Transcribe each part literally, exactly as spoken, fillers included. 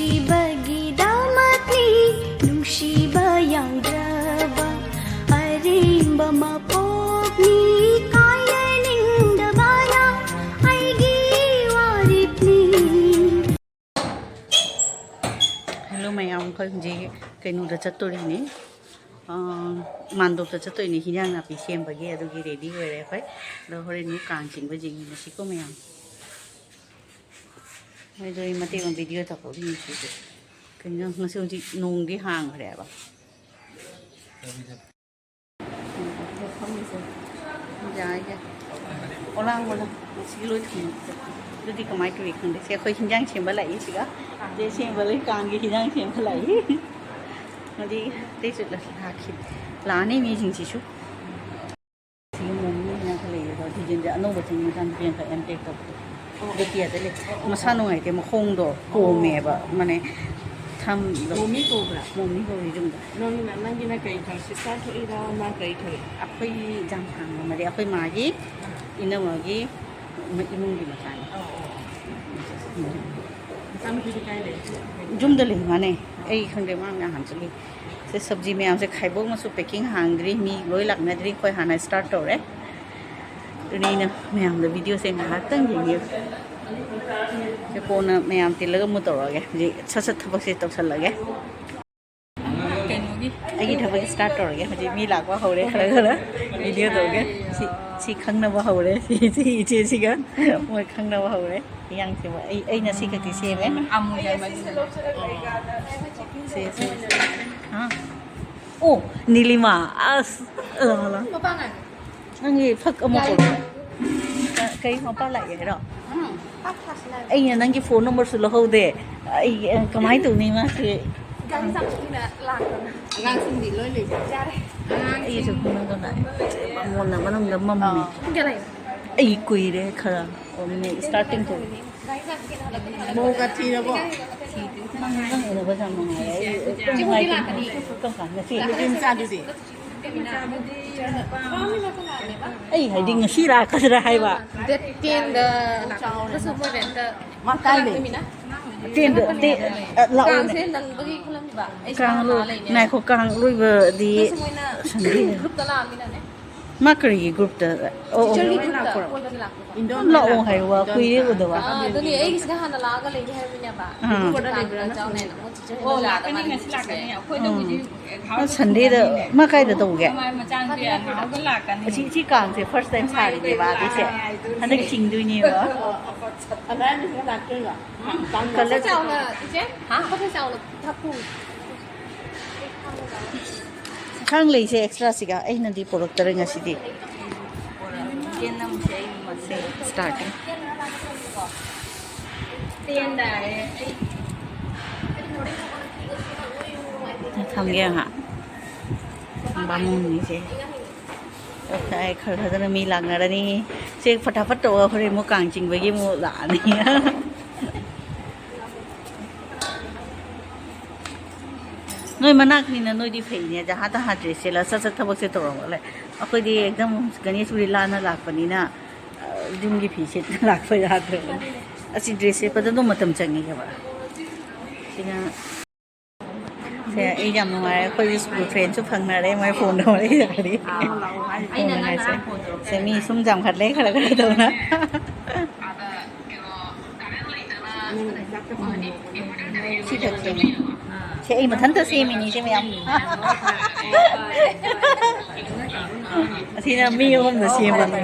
ꯅꯨꯡꯁꯤꯕꯒꯤꯗꯃꯛꯅꯤ, ꯅꯨꯡꯁꯤꯕ ꯌꯥꯎꯗ꯭ꯔꯕ ꯑꯔꯦꯝꯕ ꯃꯄꯣꯛꯅꯤ, ꯀꯥꯏꯅꯅꯤꯡꯗꯕꯅ ꯑꯩꯒꯤ ꯋꯥꯔꯦꯞꯅꯤ꯫ ꯍꯦꯜꯂꯣ ꯃꯌꯥꯝ, ꯑꯩꯈꯣꯏ ꯍꯧꯖꯤꯛ ꯀꯩꯅꯣꯗ ꯆꯠꯇꯣꯔꯤꯅꯤ, ꯑꯥ, ꯃꯥꯟꯗꯣꯞꯇ ꯆꯠꯇꯣꯏꯅꯤ, ꯍꯤꯟꯖꯥꯡ ꯅꯥꯄꯤ ꯁꯦꯝꯕꯒꯤ꯫ ꯑꯗꯨꯒꯤ ꯔꯦꯗꯤ ꯑꯣꯏꯔꯦ ꯑꯩꯈꯣꯏ꯫ ꯑꯗꯣ ꯍꯣꯔꯦꯟ ꯅꯣꯏ ꯀꯥꯡ ꯆꯤꯡꯕ ꯌꯦꯡꯃꯤꯟꯅꯁꯤꯀꯣ ꯃꯌꯥꯝ꯫ ꯃꯣꯏꯗꯣ ꯑꯩ ꯃꯇꯦꯛ ꯑꯃ ꯚꯤꯗꯤꯑꯣ ꯇꯧꯊꯣꯛꯂꯤ ꯉꯁꯤꯁꯦ꯫ ꯀꯩꯅꯣ ꯉꯁꯤ ꯍꯧꯖꯤꯛ ꯅꯣꯡꯗꯤ ꯍꯥꯡꯈ꯭ꯔꯦꯕ꯫ ꯌꯥꯏ, ꯌꯥꯏ꯫ ꯑꯣꯂꯥꯡꯕꯗꯣ ꯉꯁꯤ ꯂꯣꯏ ꯊꯨꯝꯃꯛꯇꯦ꯫ ꯑꯗꯨꯗꯤ ꯀꯃꯥꯏꯅ ꯇꯧꯏ ꯈꯪꯗꯦ꯫ ꯁꯦ ꯑꯩꯈꯣꯏ ꯍꯤꯟꯖꯥꯡ ꯁꯦꯝꯕ ꯂꯥꯛꯏ ꯁꯤꯒ꯫ ꯁꯦ ꯁꯦꯝꯕ ꯂꯣꯏ ꯀꯥꯡꯒꯤ ꯍꯤꯟꯖꯥꯡ ꯁꯦꯝꯕ ꯂꯥꯛꯏ꯫ ꯑꯗꯨꯗꯤ ꯑꯇꯩꯁꯨ ꯂꯥꯛꯈꯤ꯫ ꯂꯥꯛꯑꯅꯤ ꯃꯤꯁꯤꯡꯁꯤꯁꯨ꯫ ꯁꯤꯒꯤ ꯃꯣꯃꯤ ꯍꯥꯏꯅ ꯑꯃ ꯂꯩꯌꯦꯕ, ꯗꯤꯖꯥꯏꯟꯁꯦ ꯑꯅꯧꯕ ꯆꯪꯉꯀꯥꯟꯗ ꯄ꯭ꯔꯤꯌꯥꯡꯀꯥ ꯑꯦꯝ ꯇꯦꯛ ꯇꯧꯕꯗꯣ꯫ ꯑꯣ꯫ ꯗꯤ ꯇꯤꯌꯥꯗ ꯂꯩ꯫ ꯑꯣ, ꯑꯣ, ꯃꯁꯥ ꯑꯣ꯫ ꯅꯨꯡꯉꯥꯏꯇꯦ, ꯃꯈꯣꯡꯗꯣ ꯑꯣ꯫ ꯄꯣꯝꯃꯦꯕ, ꯃꯥꯅꯦ, ꯊꯝꯗꯣ꯫ ꯃꯣꯃꯤ ꯀꯧꯕ꯭ꯔꯥ? ꯃꯣꯃꯤ ꯀꯧꯏ ꯌꯨꯝꯗ꯫ ꯅꯪꯅ, ꯅꯪꯒꯤꯅ ꯀꯔꯤ ꯊꯣꯛꯏ? ꯁꯤꯁꯇꯔ ꯊꯣꯛꯏꯔꯥ? ꯃꯥ ꯀꯔꯤ ꯊꯣꯛꯏ? ꯑꯩꯈꯣꯏꯒꯤ ꯖꯥꯝ ꯊꯥꯡ ꯑꯃꯗꯤ ꯑꯩꯈꯣꯏ ꯃꯥꯒꯤ ꯑꯥ꯫ ꯏꯅꯝꯃꯒꯤ ꯏꯃꯨꯡꯒꯤ ꯃꯆꯥꯅꯤ꯫ ꯑꯣ, ꯑꯣ, ꯑꯣ꯫ ꯃꯆꯥꯅꯨꯄꯤꯗꯤ ꯀꯥꯏ ꯂꯩ? ꯌꯨꯝꯗ ꯂꯩ, ꯃꯥꯅꯦ꯫ ꯑꯩ ꯈꯪꯗꯦ, ꯃꯥ ꯉꯍꯥꯟ ꯆꯠꯂꯤ꯫ ꯁꯦ ꯁꯕꯖꯤ ꯃꯌꯥꯝꯁꯦ ꯈꯥꯏꯕꯣꯛꯅꯁꯨ ꯄꯦꯀꯤꯡ ꯍꯥꯡꯗ꯭ꯔꯤ, ꯃꯤ ꯂꯣꯏ ꯂꯥꯛꯅꯗ꯭ꯔꯤ, ꯑꯩꯈꯣꯏ ꯍꯥꯟꯅ ꯁ꯭ꯇꯥꯔꯠ ꯇꯧꯔꯦ꯫ ꯑꯗꯨꯅ ꯑꯩꯅ ꯃꯌꯥꯝꯗ ꯚꯤꯗꯤꯑꯣꯁꯦ ꯉꯥꯏꯍꯥꯛꯇꯪ ꯌꯦꯡꯒꯦ꯫ ꯁꯦ ꯀꯣꯟꯅ ꯃꯌꯥꯝ ꯇꯤꯜꯂꯒ ꯑꯃꯨꯛ ꯇꯧꯔꯛꯑꯒꯦ꯫ ꯍꯧꯖꯤꯛ ꯁꯠ ꯁꯠ ꯊꯕꯛꯁꯦ ꯇꯧꯁꯜꯂꯒꯦ꯫ ꯀꯩꯅꯣꯒꯤ ꯑꯩꯒꯤ ꯊꯕꯛ ꯁ꯭ꯇꯥꯔꯠ ꯇꯧꯔꯒꯦ꯫ ꯍꯧꯖꯤꯛ ꯃꯤ ꯂꯥꯛꯄ ꯍꯧꯔꯦ, ꯈꯔ ꯈꯔ ꯚꯤꯗꯤꯑꯣ ꯇꯧꯔꯒꯦ꯫ ꯁꯤ, ꯁꯤ ꯈꯪꯅꯕ ꯍꯧꯔꯦ꯫ ꯁꯤ, ꯁꯤ ꯏꯆꯦꯁꯤꯒ ꯃꯣꯏ ꯈꯪꯅꯕ ꯍꯧꯔꯦ꯫ ꯏꯌꯥꯡꯁꯦ ꯑꯩ, ꯑꯩꯅ ꯁꯤ ꯈꯛꯇꯤ ꯁꯦꯝꯃꯦ꯫ ꯑꯃꯨꯜ ꯌꯥꯝꯃꯟꯗꯅ꯫ ꯁꯦ, ꯁꯦ, ꯁꯦ꯫ ꯍꯥ? ꯑꯣ, ꯅꯤꯂꯤꯃꯥ꯫ ꯑꯁ, ꯑꯂꯥ, ꯑꯂꯥ꯫ ꯅꯪꯒꯤ ꯐꯛ ꯑꯃ ꯄꯨꯔꯛꯑꯣ꯫ ꯀꯩ, ꯃꯄꯥ ꯂꯥꯛꯑꯦ ꯍꯥꯏꯔꯣ? ꯎꯝ, ꯄꯥꯛ ꯊꯥꯁꯤꯜꯂꯛꯑꯦ꯫ ꯑꯩꯅ ꯅꯪꯒꯤ ꯐꯣꯟ ꯅꯝꯕꯔꯁꯨ ꯂꯧꯍꯧꯗꯦ꯫ ꯑꯩ, ꯑ, ꯀꯃꯥꯏꯅ ꯇꯧꯅꯤ ꯃꯥꯁꯦ? ꯒꯥꯔꯤ ꯆꯥꯛꯁꯤꯅ ꯂꯥꯛꯇꯅ꯫ ꯑꯉꯥꯡꯁꯤꯡꯗꯤ ꯂꯣꯏ ꯂꯩꯕ? ꯌꯥꯔꯦ꯫ ꯑꯩꯒꯤꯁꯨ ꯈꯪꯅꯗꯅ ꯃꯣꯟꯅ ꯃꯅꯨꯡꯗ ꯃꯝꯃꯤ꯫ ꯑꯥ꯫ ꯄꯨꯡ ꯀꯌꯥ ꯂꯩꯅꯣ? ꯑꯩ ꯀꯨꯏꯔꯦ ꯈꯔ꯫ ꯑꯣ, ꯃꯤꯅꯤꯠ ꯁ꯭ꯇꯥꯔꯇꯤꯡ ꯇꯧꯔꯦ꯫ ꯃꯧꯒ ꯊꯤꯔꯕꯣ? ꯅꯪ, ꯅꯪ ꯎꯅꯕꯁꯦ ꯌꯥꯝ ꯅꯨꯡꯉꯥꯏꯔꯦ꯫ ꯑꯩ ꯌꯥꯝ ꯅꯨꯡꯉꯥꯏꯇꯦ꯫ ꯀꯔꯝ ꯀꯥꯟꯗ? ꯉꯁꯤ? ꯅꯨꯄꯤ ꯃꯆꯥꯗꯨꯗꯤ? ꯑꯩ ꯍꯥꯏꯗꯤ ꯉꯁꯤ ꯂꯥꯛꯀꯗ꯭ꯔꯥ ꯍꯥꯏꯕ꯫ ꯗꯦꯠ ꯇꯦꯟꯗ ꯂꯥꯛꯀꯗ꯭ꯔꯥ? ꯃꯥ ꯀꯥꯏ ꯂꯩ? ꯇꯦꯟꯗ ꯇꯦ- ꯑ, ꯂꯥꯛꯑꯣꯅꯦ꯫ ꯀꯥꯡꯁꯦ ꯅꯪꯕꯒꯤ ꯈꯜꯂꯝꯃꯤꯕ꯫ ꯑꯩꯁꯦ ꯀꯥꯡ ꯍꯥꯟꯅ ꯂꯣꯏ ꯂꯩꯅꯦ꯫ ꯉꯥꯏꯈꯣ, ꯀꯥꯡ ꯂꯣꯏꯕꯗꯤ ꯑꯗꯨꯁꯨ ꯃꯣꯏꯅ ꯁꯟꯗꯦꯗ꯫ ꯒ꯭ꯔꯨꯞꯇ ꯂꯥꯛꯑꯃꯤꯅꯅꯦ꯫ ꯃꯥ ꯀꯔꯤꯒꯤ ꯒ꯭ꯔꯨꯞꯇ? ꯑꯣ, ꯑꯣ꯫ ꯆꯤꯆꯦꯒꯤ ꯒ꯭ꯔꯨꯞꯇ ꯀꯣꯏꯕꯗꯤ ꯂꯥꯛꯄ꯫ ꯂꯥꯛꯑꯣ ꯍꯥꯏꯕ, ꯀꯨꯏꯔꯦ ꯎꯗꯕ꯫ ꯑꯥ, ꯑꯗꯨꯅꯦ ꯑꯩꯒꯤꯁꯤꯗ ꯍꯥꯟꯅ ꯂꯥꯛꯑꯒ ꯂꯩꯒꯦ ꯍꯥꯏꯕꯅꯦꯕ꯫ ꯑꯥ꯫ ꯀꯥꯡ ꯆꯥꯎꯅꯦꯅ ꯃꯣꯏ ꯆꯤꯆꯦ ꯍꯣꯏ ꯍꯣꯏ, ꯂꯥꯛꯀꯅꯤ, ꯉꯁꯤ ꯂꯥꯛꯀꯅꯤ꯫ ꯑꯩꯈꯣꯏꯗꯕꯨꯗꯤ ꯎꯝ꯫ ꯍꯔꯥꯎ ꯁꯟꯗꯦꯗ ꯀꯨꯝꯍꯩꯅꯤꯅꯦ꯫ ꯃꯥ ꯀꯥꯏꯗ ꯇꯧꯒꯦ? ꯃꯥꯏ ꯃꯆꯥꯅꯨꯄꯤ ꯑꯅꯥꯎꯒ ꯂꯥꯛꯀꯅꯤ꯫ ꯑꯁꯤ, ꯁꯤ ꯀꯥꯡꯁꯦ first time ꯁꯥꯔꯤꯅꯦꯕ ꯑꯗꯨꯏꯁꯦ꯫ ꯍꯟꯗꯛ ꯆꯤꯡꯗꯣꯏꯅꯦꯕ꯫ ꯑꯗꯥꯏꯗꯁꯨ ꯂꯥꯛꯇꯣꯏꯔꯣ? ꯀꯂꯔ ꯆꯥꯎꯅ, ꯏꯆꯦ, ꯍꯥ? ꯐꯖ ꯆꯥꯎꯅ ꯍꯥꯞꯄꯨ꯫ ꯈꯪ ꯂꯩꯁꯦ extra ꯁꯤꯒ ꯑꯩꯅꯗꯤ ꯄꯨꯔꯛꯇꯔꯦ ꯉꯁꯤꯗꯤ꯫ ꯁꯦ, starting꯫ ꯊꯝꯒꯦ ꯉꯥꯏꯍꯥꯛ꯫ ꯕꯥꯃꯣꯟꯅꯤꯁꯦ꯫ ꯑꯩ ꯈꯔ ꯈꯔꯗꯅ ꯃꯤ ꯂꯥꯛꯅꯔꯅꯤ꯫ ꯁꯦ ꯐꯇꯥꯐꯠ ꯇꯧꯔꯒ ꯍꯣꯔꯦꯟ ꯑꯃꯨꯛ ꯀꯥꯡ ꯆꯤꯡꯕꯒꯤ ꯑꯃꯨꯛ ꯂꯥꯛꯑꯅꯤ꯫ ꯅꯣꯏ ꯃꯅꯥꯛꯅꯤꯅ ꯅꯣꯏꯗꯤ ꯐꯩꯅꯦ, ꯖꯍꯥ ꯇꯍꯥ dress ꯁꯦꯠꯂ ꯁꯠ ꯁꯠ ꯊꯕꯛꯁꯦ ꯇꯧꯔꯝꯃ ꯂꯩ꯫ ꯑꯩꯈꯣꯏꯗꯤ ꯑꯦꯛꯗꯝ ꯒꯅꯦꯁꯄꯨꯔꯤ ꯂꯥꯟꯅ ꯂꯥꯛꯄꯅꯤꯅ, ꯑ, ꯌꯨꯝꯒꯤ ꯐꯤ ꯁꯦꯠꯅ ꯂꯥꯛꯄ ꯌꯥꯗ꯭ꯔꯕꯅꯤ꯫ ꯑꯁꯤ dress ꯁꯦꯠꯄꯗ ꯑꯗꯨꯝ ꯃꯇꯝ ꯆꯪꯉꯦꯕ꯫ ꯁꯤꯅ ꯁꯦ, ꯑꯩ ꯌꯥꯝ ꯅꯨꯡꯉꯥꯏꯔꯦ꯫ ꯑꯩꯈꯣꯏꯒꯤ school friend ꯁꯨ ꯐꯪꯅꯔꯦ, ꯃꯣꯏ phone ꯗ ꯋꯥꯔꯤ ꯁꯥꯟꯅꯔꯤ꯫ ꯐꯣꯟ ꯍꯥꯏꯁꯦ꯫ ꯁꯦ, ꯃꯤ ꯁꯨꯝ ꯌꯥꯝꯈꯠꯂꯦ ꯈꯔ ꯈꯔ ꯇꯧꯅ꯫ ꯁꯤ ꯈꯛ ꯁꯦꯝꯃꯤ꯫ ꯁꯤ ꯑꯩ ꯃꯊꯟꯇ ꯁꯦꯝꯃꯤꯅꯤ, ꯁꯤ ꯃꯌꯥꯝ꯫ ꯑꯁꯤꯅ ꯃꯤ ꯑꯍꯨꯝꯅ ꯁꯦꯝꯕꯅꯤ꯫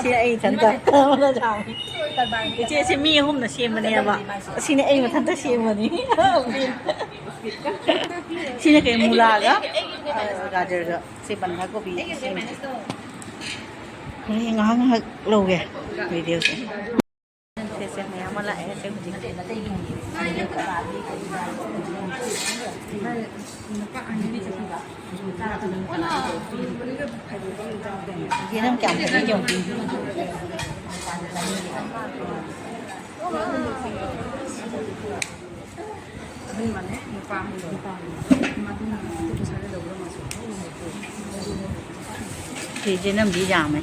ꯁꯤ ꯑꯩ ꯏꯊꯟꯇ꯫ ꯏꯆꯦ, ꯁꯤ ꯃꯤ ꯑꯍꯨꯝꯅ ꯁꯦꯝꯕꯅꯦꯕ꯫ ꯑꯁꯤꯅ ꯑꯩ ꯃꯊꯟꯇ ꯁꯦꯝꯕꯅꯤ꯫ ꯁꯤꯅ ꯀꯩ, ꯃꯨꯂꯥꯒ, ꯑ, ꯒꯥꯖꯔꯒ꯫ ꯁꯤ ꯕꯟꯙ ꯀꯣꯕꯤ ꯁꯦꯝꯃꯤ꯫ ꯍꯣꯔꯦꯟ ꯉꯥꯏꯍꯥꯛ ꯉꯥꯏꯍꯥꯛ ꯂꯧꯒꯦ video ꯁꯦ꯫ ꯁꯦ, ꯁꯦ, ꯃꯌꯥꯝ ꯑꯃ ꯂꯥꯛꯑꯦ꯫ ꯁꯦ, ꯍꯧꯖꯤꯛ ꯌꯦꯔꯨꯝ ꯀꯌꯥꯝ ꯐꯖꯩ ꯌꯦꯡꯉꯨ꯫ ꯐꯤꯁꯦ ꯅꯝꯗꯤ ꯌꯥꯝꯃꯦ꯫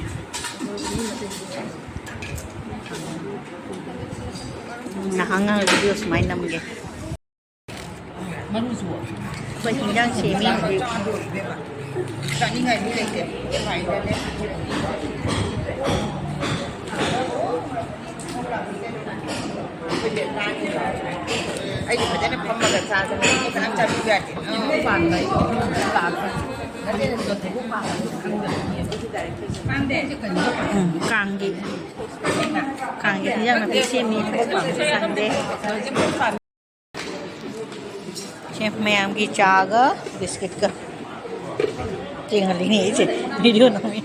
ꯉꯥꯏꯍꯥꯛ ꯉꯥꯏꯍꯥꯛ ꯚꯤꯗꯤꯑꯣ ꯁꯨꯃꯥꯏꯅ ꯅꯝꯒꯦ꯫ ꯃꯔꯨꯁꯨ ꯑꯩꯈꯣꯏ ꯍꯤꯟꯖꯥꯡ ꯁꯦꯝꯃꯤ ꯍꯧꯖꯤꯛ꯫ ꯆꯥꯅꯤꯡꯉꯥꯏ ꯃꯤ ꯂꯩꯇꯦ꯫ ꯑꯩꯗꯤ ꯐꯖꯅ ꯐꯝꯃꯒ ꯆꯥꯗꯅ ꯃꯤ ꯀꯅꯥꯝ ꯆꯥꯕꯤꯕ ꯌꯥꯗꯦ꯫ ꯎꯝ, ꯀꯥꯡꯒꯤ, ꯀꯥꯡꯒꯤ ꯍꯤꯟꯖꯥꯡ ꯅꯥꯄꯤ ꯁꯦꯝꯃꯤ꯫ ꯁꯪꯗꯦ꯫ ꯁꯦ, ꯃꯌꯥꯝꯒꯤ ꯆꯥꯒ ꯕꯤꯁꯀꯤꯠꯀ ꯌꯦꯡꯍꯜꯂꯤꯅꯦ ꯑꯩꯁꯦ, ꯚꯤꯗꯤꯑꯣ ꯅꯝꯃꯤ꯫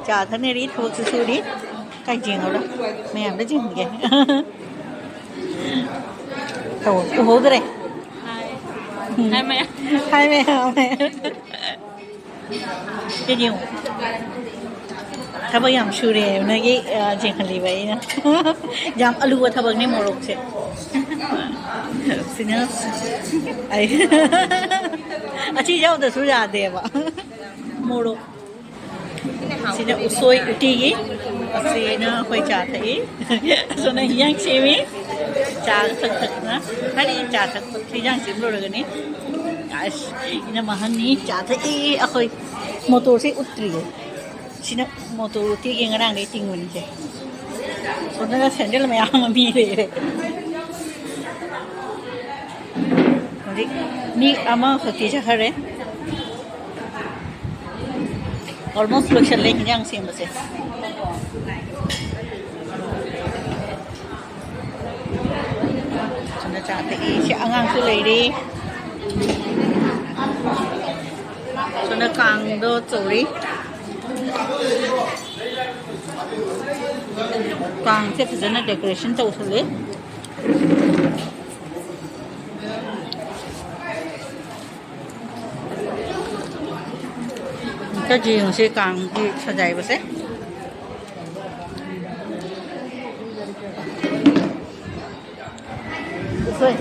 ꯆꯥ ꯊꯛꯅꯔꯤ, ꯊꯕꯛꯁꯨ ꯁꯨꯔꯤ꯫ ꯀꯥꯏ ꯌꯦꯡꯉꯧꯔ? ꯃꯌꯥꯝꯗ ꯌꯦꯡꯍꯟꯒꯦ꯫ ꯇꯧ, ꯎꯍꯧꯗ꯭ꯔꯦ꯫ ꯎꯝ꯫ ꯍꯥꯏ ꯃꯌꯥꯝ꯫ ꯍꯥꯏ ꯃꯌꯥꯝ꯫ ꯁꯤꯗꯤ ꯌꯦꯡꯉꯨ꯫ ꯊꯕꯛ ꯌꯥꯝ ꯁꯨꯔꯦ ꯅꯣꯏꯒꯤ, ꯑ, ꯆꯦꯟꯈꯠꯂꯤꯕ ꯑꯩꯅ꯫ ꯌꯥꯝ ꯑꯂꯨꯕ ꯊꯕꯛꯅꯦ ꯃꯣꯔꯣꯛꯁꯦ꯫ ꯁꯤꯅ ꯑꯩ ꯑꯁꯤ ꯌꯥꯎꯗ꯭ꯔꯁꯨ ꯌꯥꯗꯦꯕ꯫ ꯃꯣꯔꯣꯛ꯫ ꯁꯤꯅ ꯎꯁꯣꯏ ꯎꯇꯤꯒꯤ, ꯑꯁꯤꯅ ꯑꯩꯈꯣꯏ ꯆꯥ ꯊꯛꯏ꯫ ꯑꯁꯣꯝꯅ ꯍꯤꯟꯖꯥꯡ ꯁꯦꯝꯃꯤ꯫ ꯆꯥ ꯊꯛ ꯊꯛꯅ꯫ ꯍꯥꯏꯗꯤ ꯆꯥ ꯊꯛꯄ ꯍꯤꯟꯖꯥꯡ ꯁꯦꯝ ꯂꯣꯏꯔꯒꯅꯤ꯫ ꯑꯁ, ꯏꯅꯝꯃ ꯑꯍꯟꯅꯤ ꯆꯥ ꯊꯛꯏ꯫ ꯑꯩꯈꯣꯏ ꯃꯣꯇꯣꯔꯁꯦ ꯎꯠꯇ꯭ꯔꯤꯌꯦ꯫ ꯁꯤꯅ ꯃꯣꯇꯣꯔ ꯎꯇꯤꯒꯤ ꯉꯔꯥꯡꯗꯩ ꯇꯤꯡꯕꯅꯤꯁꯦ꯫ ꯁꯣꯝꯗꯅ ꯁꯦꯟꯗꯜ ꯃꯌꯥꯝ ꯑꯃ ꯃꯤ ꯂꯩꯔꯦ꯫ ꯍꯧꯖꯤꯛ ꯃꯤ ꯑꯃꯈꯛꯇꯤ ꯆꯠꯈꯔꯦ꯫ Almost ꯂꯣꯏꯁꯜꯂꯦ ꯍꯤꯟꯖꯥꯡ ꯁꯦꯝꯕꯁꯦ꯫ ꯁꯣꯝꯗ ꯆꯥ ꯊꯛꯏ꯫ ꯁꯤ ꯑꯉꯥꯡꯁꯨ ꯂꯩꯔꯤ꯫ ꯁꯣꯝꯗ ꯀꯥꯡꯗꯣ ꯇꯧꯔꯤ꯫ ꯀꯥꯡꯁꯦ ꯐꯖꯅ decoration ꯇꯧꯁꯜꯂꯤ꯫ ꯑꯝꯇ ꯌꯦꯡꯉꯨꯁꯦ ꯀꯥꯡꯒꯤ ꯁꯖꯥꯏꯕꯁꯦ꯫ ꯎꯁꯣꯏ꯫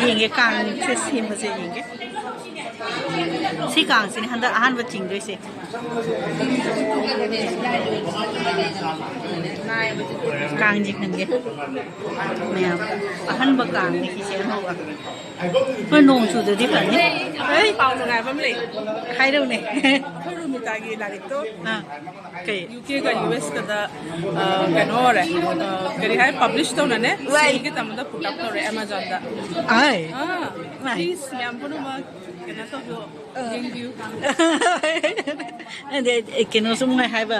ꯌꯦꯡꯒꯦ, ꯀꯥꯡꯁꯦ ꯁꯦꯝꯕꯁꯦ ꯌꯦꯡꯒꯦ꯫ ꯁꯤ ꯀꯥꯡꯁꯤꯅꯦ ꯍꯟꯗꯛ ꯑꯍꯥꯟꯕ ꯆꯤꯡꯗꯣꯏꯁꯦ꯫ ꯀꯥꯡꯁꯦ ꯈꯟꯒꯦ꯫ ꯃꯌꯥꯝ ꯑꯍꯟꯕ ꯀꯥꯡꯅꯦ ꯁꯤꯁꯦ ꯑꯅꯧꯕ꯫ ꯍꯣꯏ, ꯅꯣꯡ ꯆꯨꯗ꯭ꯔꯗꯤ ꯐꯅꯤ꯫ ꯑꯩ ꯄꯥꯎ ꯅꯨꯡꯉꯥꯏꯕ ꯑꯃ ꯂꯩ꯫ ꯍꯥꯏꯔꯧꯅꯦ꯫ ꯑꯩꯈꯣꯏ ꯔꯨꯃꯤꯇꯥꯒꯤ ꯂꯥꯏꯔꯤꯛꯇꯣ ꯑꯥ꯫ ꯀꯩ? ꯌꯨ ꯀꯦꯒ ꯌꯨ ꯑꯦꯁꯀꯗ, ꯑ, ꯀꯩꯅꯣ ꯑꯣꯏꯔꯦ, ꯑ, ꯀꯔꯤ ꯍꯥꯏ, ꯄꯕ꯭ꯂꯤꯁ ꯇꯧꯅꯅꯦ꯫ ꯋꯥꯏ꯫ ꯁꯤꯒꯤ ꯇꯝꯕꯗ ꯄꯨꯠ ꯑꯞ ꯇꯧꯔꯦ ꯑꯦꯃꯥꯖꯣꯟꯗ꯫ ꯑꯥꯏ꯫ ꯑꯥ, ꯃꯥꯏ꯫ ꯄ꯭ꯂꯤꯁ ꯃꯌꯥꯝ ꯄꯨꯝꯅꯃꯛ ꯀꯩꯅꯣ ꯇꯧꯕꯤꯌꯣ, ꯑꯥ꯫ ꯌꯦꯡꯕꯤꯌꯨ꯫ ꯑꯗꯩ, ꯑꯦ, ꯀꯩꯅꯣꯁꯨ ꯃꯣꯏ ꯍꯥꯏꯕ,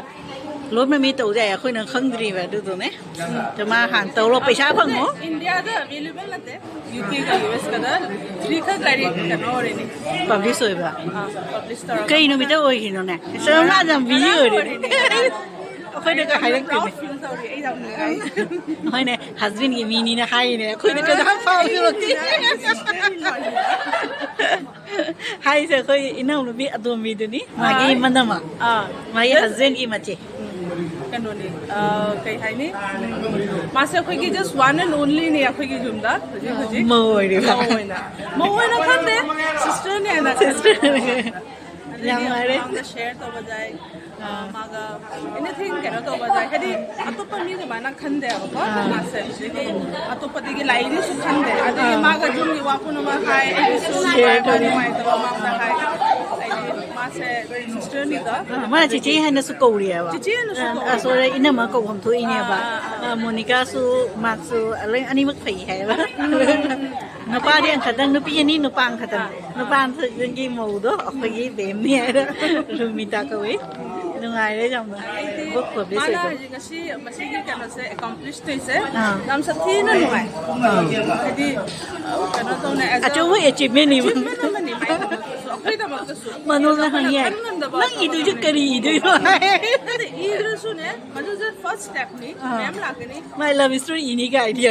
ꯂꯣꯏꯅꯃꯛ ꯃꯤ ꯇꯧ ꯌꯥꯏ, ꯑꯩꯈꯣꯏꯅ ꯈꯪꯗ꯭ꯔꯤꯕ ꯑꯗꯨꯗꯨꯅꯦ꯫ ꯑꯗꯣ ꯃꯥ ꯍꯥꯟꯅ ꯇꯧꯔꯣ, ꯄꯩꯁꯥ ꯐꯪꯉꯣ꯫ ꯏꯟꯗꯤꯌꯥꯗ ꯑꯦꯚꯦꯂꯦꯕꯜ ꯅꯠꯇꯦ꯫ ꯌꯨ ꯀꯦꯒ ꯌꯨ ꯑꯦꯁꯀꯗ ꯊ꯭ꯔꯤ ꯈꯛ ꯂꯥꯏꯔꯤꯛ ꯀꯩꯅꯣ ꯑꯣꯏꯔꯤꯅꯤ꯫ ꯄꯕ꯭ꯂꯤꯁ ꯑꯣꯏꯕ꯫ ꯑꯥ, ꯄꯕ꯭ꯂꯤꯁ ꯇꯧꯔꯒ꯫ ꯀꯩ ꯅꯨꯃꯤꯠꯇ ꯑꯣꯏꯈꯤꯅꯣꯅꯦ? ꯁꯔ, ꯃꯥ ꯌꯥꯝ ꯕꯤꯖꯤ ꯉꯔꯥꯡ ꯑꯣꯏꯔꯦꯅꯦ꯫ ꯑꯣꯏꯔꯤꯅꯤ, ꯉꯔꯥꯡ꯫ ꯑꯩꯈꯣꯏꯗꯒ ꯌꯥꯝꯅ ꯍꯥꯏꯔꯛꯇꯦꯅꯦ꯫ ꯄ꯭ꯔꯥꯎꯗ ꯐꯤꯜ ꯇꯧꯔꯤ, ꯑꯩ ꯌꯥꯝ ꯅꯨꯡꯉꯥꯏ꯫ ꯍꯣꯏꯅꯦ, ꯍꯁꯕꯦꯟꯒꯤ ꯃꯤꯅꯤꯅ ꯍꯥꯏꯔꯤꯅꯦ, ꯑꯩꯈꯣꯏꯗ ꯀꯩꯅꯣ ꯐꯥꯎꯕꯤꯔꯛꯇꯦ꯫ ꯑꯩ ꯁꯤꯁꯇꯔ ꯏꯟ ꯂꯣꯅꯤꯗ꯫ ꯍꯥꯏꯁꯦ ꯑꯩꯈꯣꯏ ꯏꯅꯥꯎꯅꯨꯄꯤ ꯑꯇꯣꯝꯕꯤꯗꯨꯅꯤ, ꯃꯥꯒꯤ ꯑꯥ꯫ ꯃꯅꯝꯃ, ꯑꯥ꯫ ꯃꯥꯒꯤ ꯖꯁ ꯍꯁꯕꯦꯟꯒꯤ ꯃꯆꯦ꯫ ꯎꯝ, ꯀꯩꯅꯣꯅꯤ, ꯑ, ꯀꯩ ꯍꯥꯏꯅꯤ? ꯎꯝ, ꯃꯥꯁꯦ ꯑꯩꯈꯣꯏꯒꯤ just one and onlyꯅꯦ ꯑꯩꯈꯣꯏꯒꯤ ꯌꯨꯝꯗ ꯍꯧꯖꯤꯛ ꯍꯧꯖꯤꯛ꯫ ꯃꯧ ꯑꯣꯏꯔꯤꯕ꯫ ꯃꯧ ꯑꯣꯏꯅ꯫ ꯃꯧ ꯑꯣꯏꯅ ꯈꯟꯗꯦ, ꯁꯤꯁꯇꯔꯅꯦꯅ ꯈꯟꯗꯦ꯫ ꯁꯤꯁꯇꯔꯅꯦ꯫ ꯑꯗꯒꯤ ꯌꯥꯝ ꯅꯨꯡꯉꯥꯏꯔꯦ꯫ ꯃꯃꯥꯡꯗ ꯁꯦꯌꯔ ꯇꯧꯕ ꯌꯥꯏ꯫ ꯑ, ꯑꯥ꯫ ꯃꯥꯒ anything ꯀꯩꯅꯣ ꯇꯧꯕ ꯌꯥꯏ꯫ ꯍꯥꯏꯗꯤ ꯑꯇꯣꯞꯄ ꯃꯤ ꯑꯗꯨꯃꯥꯏꯅ ꯈꯟꯗꯦꯕꯀꯣ꯫ ꯑꯥ꯫ ꯃꯥꯁꯦ ꯑꯗꯒꯤ ꯑꯇꯣꯞꯄꯗꯒꯤ ꯂꯥꯏꯔꯤꯛꯁꯨ ꯈꯟꯗꯦ꯫ ꯑꯗꯒꯤ ꯑꯥ꯫ ꯃꯥꯒ ꯌꯨꯝꯒꯤ ꯋꯥ ꯄꯨꯝꯅꯃꯛ ꯍꯥꯏ, ꯑꯩꯒꯤꯁꯨ ꯁꯦꯌꯔ ꯅꯨꯡꯉꯥꯏꯕ ꯇꯧꯋꯦ꯫ ꯅꯨꯡꯉꯥꯏꯇꯕ ꯃꯉꯣꯟꯗ ꯍꯥꯏ꯫ ꯑꯩꯗꯤ ꯃꯥꯁꯦ ꯁꯤꯁꯇꯔꯅꯤꯗ꯫ ꯑꯥ, ꯃꯥ ꯆꯤꯆꯦ ꯍꯥꯏꯅꯁꯨ ꯀꯧꯔꯤꯑꯕ꯫ ꯆꯤꯆꯦ ꯍꯥꯏꯅꯁꯨ ꯑꯥ, ꯀꯧꯋꯦ꯫ ꯑꯥ, sorry, ꯏꯅꯝꯃ ꯀꯧꯐꯝ ꯊꯣꯛꯏꯅꯦꯕ꯫ ꯑꯥ, ꯑꯥ, ꯑꯥ꯫ ꯑꯥ, ꯃꯣꯅꯤꯀꯥꯁꯨ ꯃꯥꯁꯨ ꯂꯣꯏ ꯑꯅꯤꯃꯛ ꯐꯩ ꯍꯥꯏꯌꯦꯕ꯫ ꯎꯝ, ꯎꯝ, ꯎꯝ꯫ ꯅꯨꯄꯥꯗꯤ ꯑꯃꯈꯛꯇꯪ, ꯅꯨꯄꯤ ꯑꯅꯤ, ꯅꯨꯄꯥ ꯑꯃꯈꯛꯇꯪ꯫ ꯑꯥ꯫ ꯅꯨꯄꯥ ꯑꯃꯈꯛꯇꯪꯒꯤ ꯃꯧꯗꯣ ꯑꯩꯈꯣꯏꯒꯤ ꯕꯦꯝꯅꯤ ꯍꯥꯏꯔ ꯔꯨꯃꯤꯇꯥ ꯀꯧꯏ꯫ ꯅꯨꯡꯉꯥꯏꯔꯦ ꯌꯥꯝꯅ꯫ ꯑꯩꯗꯤ ꯕꯨꯛ ꯄꯕ꯭ꯂꯤꯁ ꯃꯥꯅ ꯑꯣꯏꯕ꯫ ꯍꯧꯖꯤꯛ ꯉꯁꯤ ꯃꯁꯤꯒꯤ ꯀꯩꯅꯣꯁꯦ ꯑꯦꯀꯣꯝꯄ꯭ꯂꯤꯁ ꯇꯧꯔꯤꯁꯦ ꯑꯥ꯫ ꯌꯥꯝ ꯁꯥꯊꯤꯅ ꯅꯨꯡꯉꯥꯏ꯫ ꯑꯥ꯫ ꯍꯥꯏꯗꯤ, ꯑ, ꯀꯩꯅꯣ ꯇꯧꯅ, as a ꯑꯆꯧꯕ achievement ꯅꯤ꯫ Achievement ꯑꯃꯅꯤ ꯃꯥꯏꯗꯃꯛꯇꯁꯨ, ꯑꯩꯈꯣꯏꯗꯃꯛꯇꯁꯨ꯫ ꯃꯅꯣꯜꯅ ꯑꯩꯈꯣꯏꯅ ꯍꯪꯉꯤ ꯍꯥꯏ, ꯈꯟ ꯉꯝꯗꯕ "ꯅꯪ ꯊꯕꯛ ꯏꯗꯣꯏꯁꯦ ꯑꯃꯅꯤ꯫ ꯀꯔꯤ ꯏꯗꯣꯏꯅꯣ?" ꯍꯥꯏ꯫ ꯅꯠꯇꯦ, ꯏꯗ꯭ꯔꯁꯨꯅꯦ, ꯃꯗꯨꯁꯨ first step ꯅꯤ, ꯑꯥ꯫ ꯃꯌꯥꯝ ꯂꯥꯛꯀꯅꯤ꯫ My love story ꯏꯅꯤ ꯀꯥꯏꯗꯤ꯫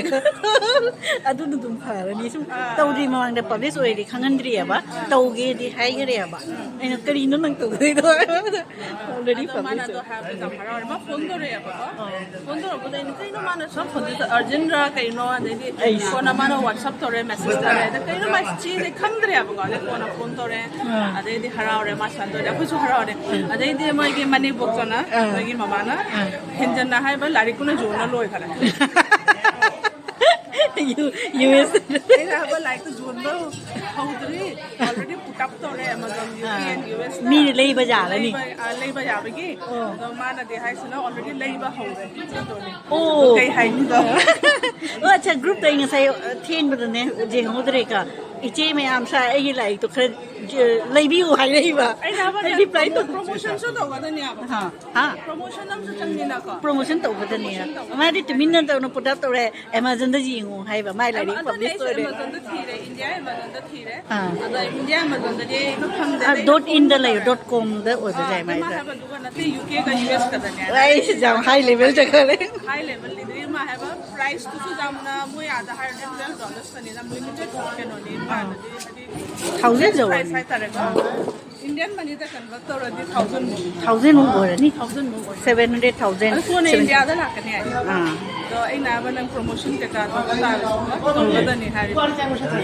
ꯑꯗꯨꯅ ꯑꯗꯨꯝ ꯐꯔꯅꯤ꯫ ꯁꯨꯝ ꯑꯥ꯫ ꯇꯧꯗ꯭ꯔꯤ ꯃꯃꯥꯡꯗ ꯄꯕ꯭ꯂꯤꯁ ꯑꯣꯏꯔꯗꯤ ꯈꯪꯍꯟꯗ꯭ꯔꯤꯑꯕ, ꯑꯥ꯫ ꯇꯧꯒꯦꯗꯤ ꯍꯥꯏꯈ꯭ꯔꯦꯕ꯫ ꯎꯝ꯫ ꯑꯩꯅ, "ꯀꯔꯤꯅꯣ ꯅꯪ ꯇꯧꯗꯣꯏꯗꯣ?" Already ꯑꯗꯣ ꯃꯥꯅ publish ꯑꯗꯣ ꯑꯣꯏ꯫ ꯍꯥꯏꯕꯗ ꯌꯥꯝ ꯍꯔꯥꯎꯔꯦ꯫ ꯃꯥ ꯐꯣꯟ ꯇꯧꯔꯛꯑꯦꯕꯀꯣ꯫ ꯑꯥ꯫ ꯐꯣꯟ ꯇꯧꯔꯛꯄꯗ ꯑꯩꯅ, "ꯀꯩꯅꯣ ꯃꯥꯅ ꯁꯨꯝ ꯐꯣꯟ ꯇꯧꯔ-, urgent ꯔ ꯀꯩꯅꯣ?" ꯑꯗꯩꯗꯤ ꯑꯩꯁ꯫ ꯀꯣꯟꯅ ꯃꯥꯅ WhatsApp ꯇꯧꯔꯦ, message ꯊꯥꯔꯦ꯫ ꯑꯗ ꯀꯩꯅꯣ ꯃꯥꯏ ꯆꯦꯁꯦ ꯈꯪꯗ꯭ꯔꯦꯕꯀꯣ꯫ ꯑꯗꯩ ꯀꯣꯟꯅ ꯐꯣꯟ ꯇꯧꯔꯦ꯫ ꯑꯥ꯫ ꯑꯗꯩꯗꯤ ꯍꯔꯥꯎꯔꯦ, ꯃꯥ ꯁꯟꯗꯣꯔꯦ, ꯑꯩꯈꯣꯏꯁꯨ ꯍꯔꯥꯎꯔꯦ꯫ ꯑꯗꯩꯗꯤ ꯃꯣꯏꯒꯤ ꯃꯅꯦꯝꯕꯣꯛꯇꯨꯅ, ꯑꯥ꯫ ꯃꯣꯏꯒꯤ ꯃꯃꯥꯅ, ꯑꯥ꯫ ꯍꯦꯟꯖꯟꯅ ꯍꯥꯏꯕ ꯂꯥꯏꯔꯤꯛꯇꯨꯅ ꯌꯣꯟꯅ ꯂꯣꯏꯈꯔꯦ꯫ U S. ꯑꯩꯅ ꯍꯥꯏꯕ ꯂꯥꯏꯔꯤꯛꯇꯨ ꯌꯣꯟꯕ ꯍꯧꯗ꯭ꯔꯤ, already put up ꯇꯧꯔꯦ Amazon, ꯌꯨ ꯀꯦ ꯑꯥ꯫ N U S. ꯃꯤꯅ ꯂꯩꯕ ꯌꯥꯔꯅꯤ꯫ ꯂꯩꯕ, ꯑ, ꯂꯩꯕ ꯌꯥꯕꯒꯤ꯫ ꯑꯣ꯫ ꯑꯗꯣ ꯃꯥꯅꯗꯤ ꯍꯥꯏꯁꯤꯅ already ꯂꯩꯕ ꯍꯧꯔꯦ꯫ ꯑꯣ꯫ ꯀꯩ ꯍꯥꯏꯅꯤꯗꯣ? ꯑꯣ, ꯑꯠꯆꯥ, group ꯇ ꯑꯩ ꯉꯁꯥꯏ, ꯑ, ꯊꯦꯡꯕꯗꯅꯦ ꯌꯦꯡꯍꯧꯗ꯭ꯔꯦꯀꯣ꯫ ꯏꯆꯦ ꯃꯌꯥꯝ ꯁꯥꯏ ꯑꯩꯒꯤ ꯂꯥꯏꯔꯤꯛꯇꯣ ꯈꯔ, ꯑ, ꯂꯩꯕꯤꯌꯨ ꯍꯥꯏꯔꯛꯏꯕ꯫ ꯑꯩꯅ ꯍꯥꯏꯕ ꯑꯩ reply ꯇꯧ- promotion ꯁꯨ ꯇꯧꯒꯗꯣꯏꯅꯦꯕ꯫ ꯍꯥ, ꯍꯥ? Promotion ꯑꯃꯁꯨ ꯆꯪꯉꯤꯅꯀꯣ꯫ Promotion ꯇꯧꯒꯗꯅꯤ꯫ Promotion ꯇꯧꯒꯗꯅꯤ꯫ ꯃꯥꯗꯤ ꯇꯨꯃꯤꯟꯅ ꯇꯧꯅ put up ꯇꯧꯔꯦ꯫ Amazon ꯗ ꯌꯦꯡꯉꯨ ꯍꯥꯏꯕ꯫ ꯃꯥꯏ ꯂꯥꯏꯔꯤꯛ ꯑꯗꯨꯅꯦ publish ꯑꯩꯁꯨ ꯑꯣꯏꯔꯦ꯫ Amazon ꯗ ꯊꯤꯔꯦ, India Amazon ꯗ ꯊꯤꯔꯦ꯫ ꯑꯥ꯫ ꯑꯗꯣ India Amazon ꯗꯗꯤ ꯑꯩ ꯐꯪꯗꯦ꯫ ꯑꯥ, dot in ꯗ ꯂꯩꯌꯣ, dot com ꯗ ꯑꯣꯏꯕ ꯑꯥ, ꯌꯥꯏ ꯑꯗꯨ ꯃꯥ ꯃꯥꯏꯁꯦ꯫ ꯍꯥꯏꯕ ꯑꯗꯨꯒ ꯅꯠꯇꯦ, ꯌꯨ ꯀꯦ ꯒ ꯌꯨ ꯑꯦꯁ ꯀꯗꯅꯦ꯫ ꯑꯩꯁꯦ ꯌꯥꯝ high level ꯆꯠꯈ꯭ꯔꯦ꯫ High level ꯅꯤꯗꯤ ꯃꯥ ꯍꯥꯏꯕ price ꯇꯨꯁꯨ ꯌꯥꯝꯅ ꯃꯣꯏ ꯑꯥꯗ ꯍꯥꯏꯔꯗꯤ twelve dollars ꯀꯅꯤꯅ, limited ꯀꯩꯅꯣꯅꯤ, ꯑꯥ꯫ ꯃꯥꯅꯗꯤ ꯍꯥꯏꯗꯤ thousand fixed price ꯌꯧꯔꯅꯤ꯫ ꯍꯥꯏꯇꯥꯔꯦꯀꯣ꯫ ꯑꯥ꯫ Indian money ꯗ convert ꯇꯧꯔꯗꯤ thousand ꯃꯨꯛ꯫ Thousand ꯃꯨꯛ ꯑꯣꯏꯔꯅꯤ꯫ Thousand ꯃꯨꯛ ꯑꯣꯏꯔꯅꯤ꯫ Seven hundred, thousand, ꯑꯗꯨ ꯀꯣꯟꯅ seven hundred꯫ India ꯗ ꯂꯥꯛꯀꯅꯤ ꯍꯥꯏ꯫ ꯑꯥ꯫ ꯑꯗꯣ ꯑꯩꯅ ꯍꯥꯏꯕ ꯅꯪ promotion ꯀꯩꯀꯥ ꯇꯧꯕ ꯇꯥꯔꯁꯨ ꯇꯧꯒꯗꯅꯤ ꯍꯥꯏꯔꯤꯕ꯫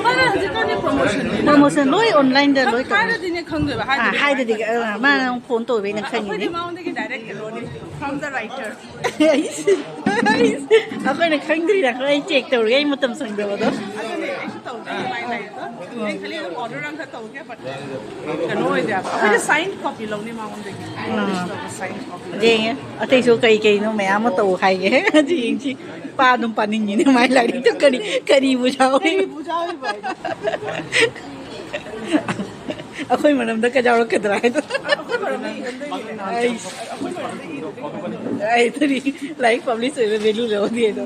ꯃꯥꯅ ꯍꯧꯖꯤꯛꯀꯥꯟꯗꯤ promotion ꯅꯤꯅ꯫ Promotion ꯂꯣꯏ online ꯗ ꯂꯣꯏ ꯇꯧꯅꯤ꯫ ꯍꯥꯏꯔꯗꯤꯅꯦ ꯈꯪꯗꯣꯏꯕ, ꯑꯥ, ꯍꯥꯏꯗꯗꯤ ꯍꯥꯏꯗꯗꯤ, ꯑꯥ, ꯃꯥꯅ ꯑꯃꯨꯛ phone ꯇꯧꯕꯩ ꯅꯪ ꯑꯩꯈꯣꯏꯗꯤ ꯈꯪꯉꯤꯅꯦ꯫ ꯃꯉꯣꯟꯗꯒꯤ direct ꯀꯩꯅꯣꯅꯤ, from the writer꯫ ꯑꯩꯈꯣꯏꯅ ꯈꯪꯗ꯭ꯔꯤꯗ, ꯑꯩꯈꯣꯏ check ꯇꯧꯔꯒꯦ, ꯑꯩ ꯃꯇꯝ ꯁꯪꯗꯕꯗꯣ꯫ ꯑꯗꯨꯅꯦ, ꯑꯩꯁꯨ ꯇꯧꯗꯦ ꯑꯗꯨꯃꯥꯏꯅ ꯂꯩꯌꯦ꯫ ꯑꯗꯣ ꯑꯩ ꯈꯜꯂꯤ ꯑꯗꯨꯝ order ꯑꯃꯈꯛ ꯇꯧꯒꯦ, but ꯀꯩꯅꯣ ꯑꯣꯏꯗꯦ ꯍꯥꯏꯕ꯫ ꯑꯩꯈꯣꯏꯅ sign copy ꯂꯧꯅꯤ ꯃꯉꯣꯟꯗꯒꯤ꯫ ꯑꯥ꯫ Sign copy꯫ ꯌꯦꯡꯉꯦ, ꯑꯇꯩꯁꯨ ꯀꯩ ꯀꯩꯅꯣ ꯃꯌꯥꯝ ꯑꯃ ꯇꯧ ꯍꯥꯏꯒꯦ꯫ ꯑꯗꯨ ꯌꯦꯡꯁꯤ꯫ ꯄꯥ ꯑꯗꯨꯝ ꯄꯥꯅꯤꯡꯉꯤꯅꯦ ꯃꯥꯏ ꯂꯥꯏꯔꯤꯛꯇꯣ ꯀꯔꯤ, ꯀꯔꯤꯕꯨ ꯌꯥꯎꯔꯤ? ꯀꯔꯤꯕꯨ ꯌꯥꯎꯔꯤꯕ ꯍꯥꯏꯗꯣ? ꯑꯩꯈꯣꯏ ꯃꯔꯝꯗ ꯀꯩꯗꯧꯔꯛꯀꯗ꯭ꯔꯥ ꯍꯥꯏꯗꯣ꯫ ꯑꯩꯈꯣꯏ ꯃꯔꯝꯗ ꯏꯒꯗꯣꯏꯅꯤꯅꯦ꯫ ꯑꯩꯁ꯫ ꯑꯩꯈꯣꯏ ꯃꯔꯝꯗ ꯏꯗꯣꯏꯅꯤ꯫ ꯑꯩ ꯑꯗꯨꯗꯤ ꯂꯥꯏꯔꯤꯛ publish ꯑꯣꯏꯕ value ꯂꯧꯗꯦ ꯑꯗꯣ꯫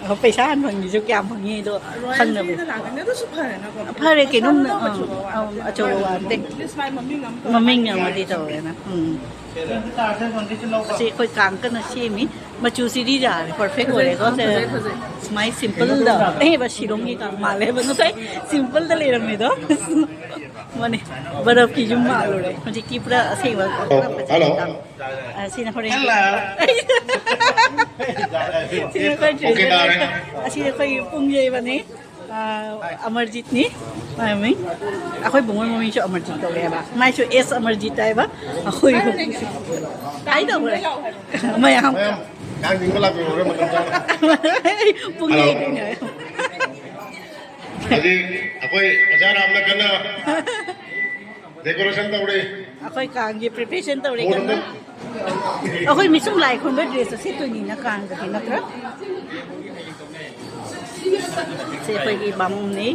ꯑꯣ, ꯄꯩꯁꯥ ꯍꯥꯟꯅ ꯐꯪꯉꯤꯁꯨ ꯀꯌꯥꯝ ꯐꯪꯉꯤ ꯑꯗꯣ ꯈꯪꯅꯕ꯫ Royalty ꯗ ꯂꯥꯛꯀꯅꯤ, ꯑꯗꯨꯁꯨ ꯐꯔꯦꯅꯀꯣ꯫ ꯐꯔꯦ, ꯀꯩꯅꯣꯝ, ꯄꯩꯁꯥꯗꯣ ꯑꯥ, ꯑꯆꯧꯕ ꯋꯥ ꯑꯥ, ꯅꯠꯇꯦ꯫ ꯑꯆꯧꯕ ꯋꯥ ꯅꯠꯇꯦ꯫ At least ꯃꯥꯏ ꯃꯃꯤꯡ ꯑꯃ ꯇꯧꯔꯦ꯫ ꯃꯃꯤꯡ ꯑꯃꯗꯤ ꯇꯧꯔꯦꯅ꯫ ꯎꯝ꯫ ꯑꯁꯤ ꯑꯩꯈꯣꯏ ꯀꯥꯡ ꯀꯟꯅ ꯁꯦꯝꯃꯤ꯫ ꯃꯆꯨꯁꯤꯗꯤ ꯌꯥꯔꯦ, perfect ꯑꯣꯏꯔꯦꯀꯣ꯫ ꯐꯖꯩ, ꯐꯖꯩ, ꯐꯖꯩ꯫ ꯁꯨꯃꯥꯏ simple ꯗ꯫ ꯑꯦ, ꯕꯁ ꯁꯤꯂꯣꯡꯒꯤ ꯀꯥꯡ ꯃꯥꯜꯂꯦꯕ꯫ ꯉꯁꯥꯏ simple ꯗ ꯂꯩꯔꯝꯃꯤꯗꯣ꯫ ꯃꯥꯅꯦ, ꯕꯔꯐꯀꯤ ꯌꯨꯝ ꯃꯥꯜꯂꯨꯔꯦ꯫ ꯍꯧꯖꯤꯛꯇꯤ ꯄꯨꯔꯥ ꯑꯁꯦꯡꯕ ꯄꯨꯔꯥ ꯐꯖꯔꯦ ꯍꯜꯂꯣ꯫ ꯀꯥꯡ꯫ ꯑ, ꯁꯤꯅ ꯍꯣꯔꯦꯟ꯫ ꯍꯜꯂꯣ꯫ ꯁꯤꯅ ꯑꯩꯈꯣꯏ ꯑꯣꯀꯦ, ꯇꯥꯔꯦ꯫ ꯑꯁꯤꯅ ꯑꯩꯈꯣꯏꯒꯤ ꯄꯨꯡ ꯌꯩꯕꯅꯤ꯫ ꯑꯥ, ꯑꯃꯔꯖꯤꯠꯅꯤ꯫ ꯃꯥꯏ ꯃꯃꯤꯡ, ꯑꯩꯈꯣꯏ ꯕꯨꯡꯉꯣꯏ ꯃꯃꯤꯡꯁꯨ ꯑꯃꯔꯖꯤꯠ ꯀꯧꯋꯦꯕ꯫ ꯃꯥꯏꯁꯨ ꯑꯦꯁ ꯑꯃꯔꯖꯤꯠ ꯍꯥꯏꯕ꯫ ꯑꯩꯈꯣꯏ ꯀꯥꯏ ꯇꯧꯈ꯭ꯔꯦ? ꯃꯌꯥꯝ꯫ ꯃꯌꯥꯝ ꯀꯥꯡ ꯆꯤꯡꯕ ꯂꯥꯛꯄꯤꯔꯣꯔꯦ ꯃꯇꯝ ꯆꯥꯅ꯫ ꯄꯨꯡ ꯍꯜꯂꯣ꯫ ꯌꯩꯗꯣꯏꯅꯦ꯫ ꯍꯧꯖꯤꯛ ꯑꯩꯈꯣꯏ ꯑꯣꯖꯥ ꯔꯥꯝꯅ ꯀꯟꯅ decoration ꯇꯧꯔꯤ꯫ ꯑꯩꯈꯣꯏ ꯀꯥꯡꯒꯤ preparation ꯇꯧꯔꯤ ꯀꯟꯅ꯫ ꯑꯩꯈꯣꯏ ꯃꯤꯁꯨꯝ ꯂꯥꯏ ꯈꯨꯔꯨꯝꯕ dress ꯁꯦꯠꯇꯣꯏꯅꯤꯅ ꯀꯥꯡꯗꯗꯤ ꯅꯠꯇ꯭ꯔꯥ? ꯁꯤ ꯑꯩꯈꯣꯏꯒꯤ ꯕꯥꯃꯣꯟꯅꯤ꯫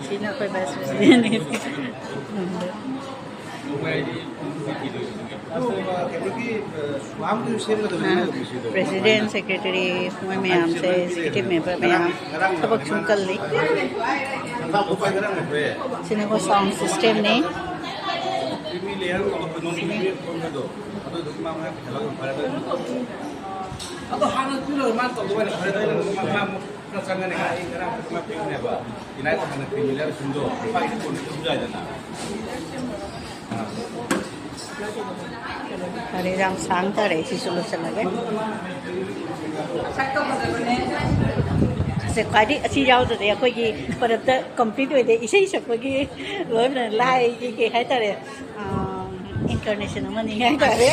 ꯁꯤꯅ ꯑꯩꯈꯣꯏ vice president ꯅꯤ꯫ President, secretary, ꯃꯣꯏ ꯃꯌꯥꯝꯁꯦ, executive member ꯃꯌꯥꯝ ꯊꯕꯛ ꯁꯨꯝ ꯀꯜꯂꯤ꯫ ꯁꯤꯅ ꯑꯩꯈꯣꯏ sound system ꯅꯤ꯫ ꯑꯗꯣ ꯍꯥꯟꯅ ꯄꯤꯔꯣꯏ, ꯃꯥꯅ ꯇꯧꯗꯕ ꯑꯣꯏꯅ ꯐꯔꯦ꯫ ꯑꯩꯅ ꯃꯥ, ꯃꯥ ꯈꯔ ꯆꯪꯒꯅꯤ ꯍꯥꯏ, ꯑꯩ ꯉꯔꯥꯡ ꯃꯥ ꯄꯤꯕꯅꯦꯕ꯫ ꯏꯅꯥꯏ ꯍꯥꯟꯅ ꯄꯤꯕꯅꯦ, ꯁꯤꯡꯗꯣ ꯃꯥꯒꯤ ꯀꯣꯟꯅ ꯄꯤꯕ ꯌꯥꯏꯗꯅ꯫ ꯐꯔꯦ, ꯌꯥꯝ ꯁꯥꯡ ꯇꯥꯔꯦ, ꯁꯤꯁꯨ ꯂꯣꯏꯁꯤꯜꯂꯒꯦ꯫ ꯑꯁꯦ, ꯈ꯭ꯋꯥꯏꯗꯒꯤ ꯑꯁꯤ ꯌꯥꯎꯗ꯭ꯔꯗꯤ ꯑꯩꯈꯣꯏꯒꯤ ꯄꯔꯕꯇ complete ꯑꯣꯏꯗꯦ꯫ ꯏꯁꯩ ꯁꯛꯄꯒꯤ ꯂꯣꯏꯅ ꯂꯥꯏꯒꯤ ꯀꯩ ꯍꯥꯏꯇꯥꯔꯦ, ꯑꯥ, incarnation ꯑꯃꯅꯤ ꯍꯥꯏꯇꯥꯔꯦ꯫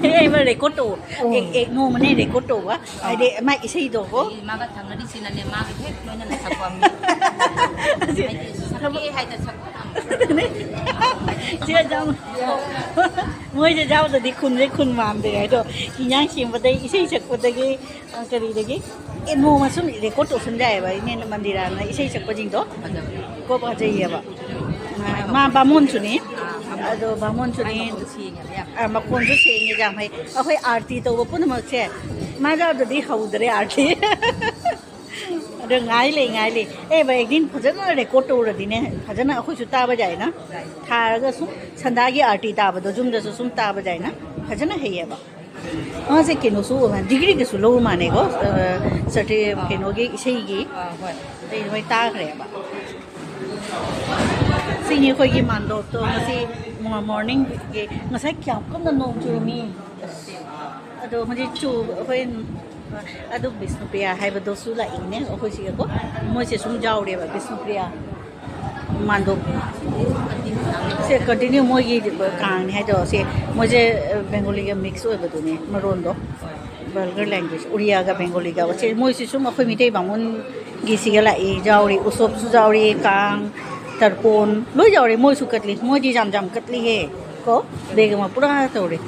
ꯑꯩ ꯑꯩ ꯑꯃ record ꯇꯧ-, ꯑꯦ, ꯑꯦ, ꯅꯣꯡꯃꯅꯦ record ꯇꯧꯕ, ꯍꯥꯏꯗꯤ ꯃꯥ ꯏꯁꯩꯗꯣꯀꯣ꯫ ꯑꯩ ꯃꯥꯒ ꯊꯪꯅꯔꯤꯁꯤꯅꯅꯦ, ꯃꯥꯒ ꯍꯦꯛ ꯂꯣꯏꯅꯅ ꯁꯛꯄ ꯃꯤ꯫ ꯑꯁꯤ ꯍꯥꯏꯗꯤ ꯁꯛꯀꯦ ꯍꯥꯏꯗ ꯁꯛꯄ ꯉꯝꯕ꯫ ꯁꯤ ꯌꯥꯝ-, ꯃꯣꯏꯁꯦ ꯌꯥꯎꯗ꯭ꯔꯗꯤ ꯈꯨꯟꯁꯦ ꯈꯨꯟ ꯃꯥꯟꯗꯦ ꯍꯥꯏꯗꯣ꯫ ꯏꯟꯖꯥꯡ ꯁꯦꯝꯕꯗꯒꯤ, ꯏꯁꯩ ꯁꯛꯄꯗꯒꯤ, ꯑ, ꯀꯔꯤꯗꯒꯤ, ꯑꯦ, ꯅꯣꯡꯃ ꯁꯨꯝ record ꯇꯧꯁꯟ ꯌꯥꯏꯌꯦꯕ, ꯏꯅꯦꯅ ꯃꯟꯗꯤꯔꯥꯅ ꯏꯁꯩ ꯁꯛꯄꯁꯤꯡꯗꯣ꯫ ꯀꯣ ꯐꯖꯩꯌꯦꯕ꯫ ꯃꯥ, ꯃꯥ ꯕꯥꯃꯣꯟꯁꯨꯅꯤ꯫ ꯑꯗꯣ ꯕꯥꯃꯣꯟꯁꯨꯅꯤ꯫ ꯑ, ꯃꯈꯣꯟꯁꯨ ꯁꯦꯡꯉꯦ ꯌꯥꯝ ꯍꯩ꯫ ꯑꯩꯈꯣꯏ ꯑꯥꯔꯇꯤ ꯇꯧꯕ ꯄꯨꯝꯅꯃꯛꯁꯦ ꯃꯥ ꯌꯥꯎꯗ꯭ꯔꯗꯤ ꯍꯧꯗ꯭ꯔꯦ ꯑꯥꯔꯇꯤ꯫ ꯑꯗꯣ ꯉꯥꯏ ꯂꯩ, ꯉꯥꯏ ꯂꯩ꯫ ꯑꯦ, ꯚꯥꯏ, ꯑꯦꯛꯗꯤꯟ ꯐꯖꯅ record ꯇꯧꯔꯗꯤꯅꯦ, ꯐꯖꯅ ꯑꯩꯈꯣꯏꯁꯨ ꯇꯥꯕ ꯌꯥꯏꯅ꯫ ꯊꯥꯔꯒ ꯁꯨꯝ ꯁꯟꯗꯥꯒꯤ ꯑꯥꯔꯇꯤ ꯇꯥꯕꯗꯣ ꯌꯨꯝꯗꯁꯨ ꯁꯨꯝ ꯇꯥꯕ ꯌꯥꯏꯅ꯫ ꯐꯖꯅ ꯍꯩꯌꯦꯕ꯫ ꯃꯥꯁꯦ ꯀꯩꯅꯣꯁꯨ ꯑꯣꯏꯕ, ꯗꯤꯒ꯭ꯔꯤꯒꯁꯨ ꯂꯧꯕ ꯃꯥꯜꯂꯦꯀꯣ, ꯑ, ꯁꯔꯇꯤ-, ꯑꯥ꯫ ꯀꯩꯅꯣꯒꯤ ꯏꯁꯩꯒꯤ꯫ ꯑꯥ, ꯍꯣꯏ꯫ ꯑꯩ ꯍꯣꯏ ꯇꯥꯈ꯭ꯔꯦꯕ꯫ ꯁꯤꯅꯤ ꯑꯩꯈꯣꯏꯒꯤ ꯃꯥꯟꯗꯣꯞꯇꯣ ꯉꯁꯤ ꯃꯣ-, ꯃꯣꯔꯅꯤꯡꯒꯤ, ꯉꯁꯥꯏ ꯀꯌꯥꯝ ꯀꯟꯅ ꯅꯣꯡ ꯆꯨꯔꯝꯃꯤ꯫ ꯑꯗꯣ ꯍꯧꯖꯤꯛ ꯆꯨ-, ꯑꯩꯈꯣꯏ ꯑꯗꯨ ꯕꯤꯁꯅꯨꯄ꯭ꯔꯤꯌꯥ ꯍꯥꯏꯕꯗꯨꯁꯨ ꯂꯥꯛꯏꯅꯦ ꯑꯩꯈꯣꯏ ꯁꯤꯒꯀꯣ꯫ ꯃꯣꯏꯁꯦ ꯁꯨꯝ ꯌꯥꯎꯔꯦꯕ ꯕꯤꯁꯅꯨꯄ꯭ꯔꯤꯌꯥ ꯃꯥꯟꯗꯣꯞ꯫ ꯁꯦ ꯀꯟꯇꯤꯅ꯭ꯌꯨ ꯃꯣꯏꯒꯤ ꯀꯥꯡꯅꯤ ꯍꯥꯏꯗꯣ꯫ ꯁꯦ ꯃꯣꯏꯁꯦ ꯕꯦꯡꯒꯣꯂꯤꯒ ꯃꯤꯛꯁ ꯑꯣꯏꯕꯗꯨꯅꯦ ꯃꯔꯣꯟꯗꯣ꯫ ꯕꯜꯒꯔ ꯂꯦꯡꯒ꯭ꯋꯦꯖ ꯎꯔꯤꯌꯥꯒ ꯕꯦꯡꯒꯣꯂꯤꯒ꯫ ꯁꯦ ꯃꯣꯏꯁꯤ ꯁꯨꯝ ꯑꯩꯈꯣꯏ ꯃꯤꯇꯩ ꯕꯥꯃꯣꯟꯒꯤ ꯁꯤꯒ ꯂꯥꯛꯏ, ꯌꯥꯎꯔꯤ, ꯎꯁꯣꯞꯁꯨ ꯌꯥꯎꯔꯤ, ꯀꯥꯡ, ꯇꯔꯄꯣꯟ ꯂꯣꯏ ꯌꯥꯎꯔꯤ꯫ ꯃꯣꯏꯁꯨ ꯀꯠꯂꯤ, ꯃꯣꯏꯗꯤ ꯌꯥꯝ ꯌꯥꯝ ꯀꯠꯂꯤꯍꯦ꯫ ꯀꯣ ꯕꯦꯒ ꯑꯃ ꯄꯨꯔꯥ ꯇꯧꯔꯦ꯫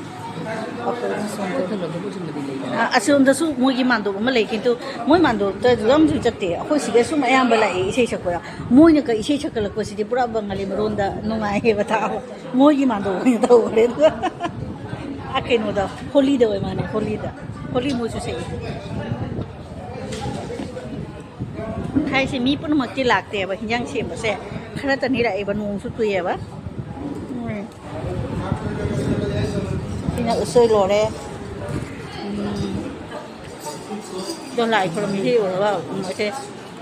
ꯑꯩꯈꯣꯏ ꯁꯣꯝꯗ꯫ ꯑ, ꯑꯁꯣꯝꯗꯁꯨ ꯃꯣꯏꯒꯤ ꯃꯥꯟꯗꯣꯞ ꯑꯃ ꯂꯩ, ꯀꯤꯟꯇꯨ ꯃꯣꯏ ꯃꯥꯟꯗꯣꯞꯇ ꯑꯗꯨ ꯌꯥꯝꯁꯨ ꯆꯠꯇꯦ꯫ ꯑꯩꯈꯣꯏ ꯁꯤꯗ ꯁꯨꯝ ꯑꯌꯥꯝꯕ ꯂꯥꯛꯑꯦ ꯏꯁꯩ ꯁꯛꯄꯗ꯫ ꯃꯣꯏꯅ ꯀ-, ꯏꯁꯩ ꯁꯛꯀꯠꯂꯛꯄꯁꯤꯗꯤ ꯄꯨꯔꯥ ꯕꯪꯒꯥꯂꯤ ꯃꯔꯣꯟꯗ ꯅꯨꯡꯉꯥꯏꯌꯦꯕ ꯇꯥꯕ꯫ ꯃꯣꯏꯒꯤ ꯃꯥꯟꯗꯣꯞ ꯑꯣꯏꯅ ꯇꯧꯈ꯭ꯔꯦ꯫ ꯑꯗꯨꯒ ꯑ, ꯀꯩꯅꯣꯗ, ꯍꯣꯂꯤꯗ ꯑꯣꯏ ꯃꯥꯅꯦ, ꯍꯣꯂꯤꯗ꯫ ꯍꯣꯂꯤ ꯃꯣꯏꯁꯨ ꯁꯛꯏ꯫ ꯍꯥꯏꯁꯦ ꯃꯤ ꯄꯨꯝꯅꯃꯛꯇꯤ ꯂꯥꯛꯇꯦꯕ ꯍꯤꯟꯖꯥꯡ ꯁꯦꯝꯕꯁꯦ꯫ ꯈꯔꯇꯅꯤ ꯂꯥꯛꯏꯕ, ꯅꯣꯡꯁꯨ ꯆꯨꯏꯌꯦꯕ꯫ ꯎꯝ꯫ ꯁꯤꯅ ꯎꯁꯣꯏ ꯂꯣꯏꯔꯦ꯫ ꯎꯝ꯫ ꯑꯗꯣ ꯂꯥꯏ ꯈꯨꯔꯨꯝꯕꯁꯤ ꯎꯔꯒ, ꯎꯝ, ꯑꯩꯁꯦ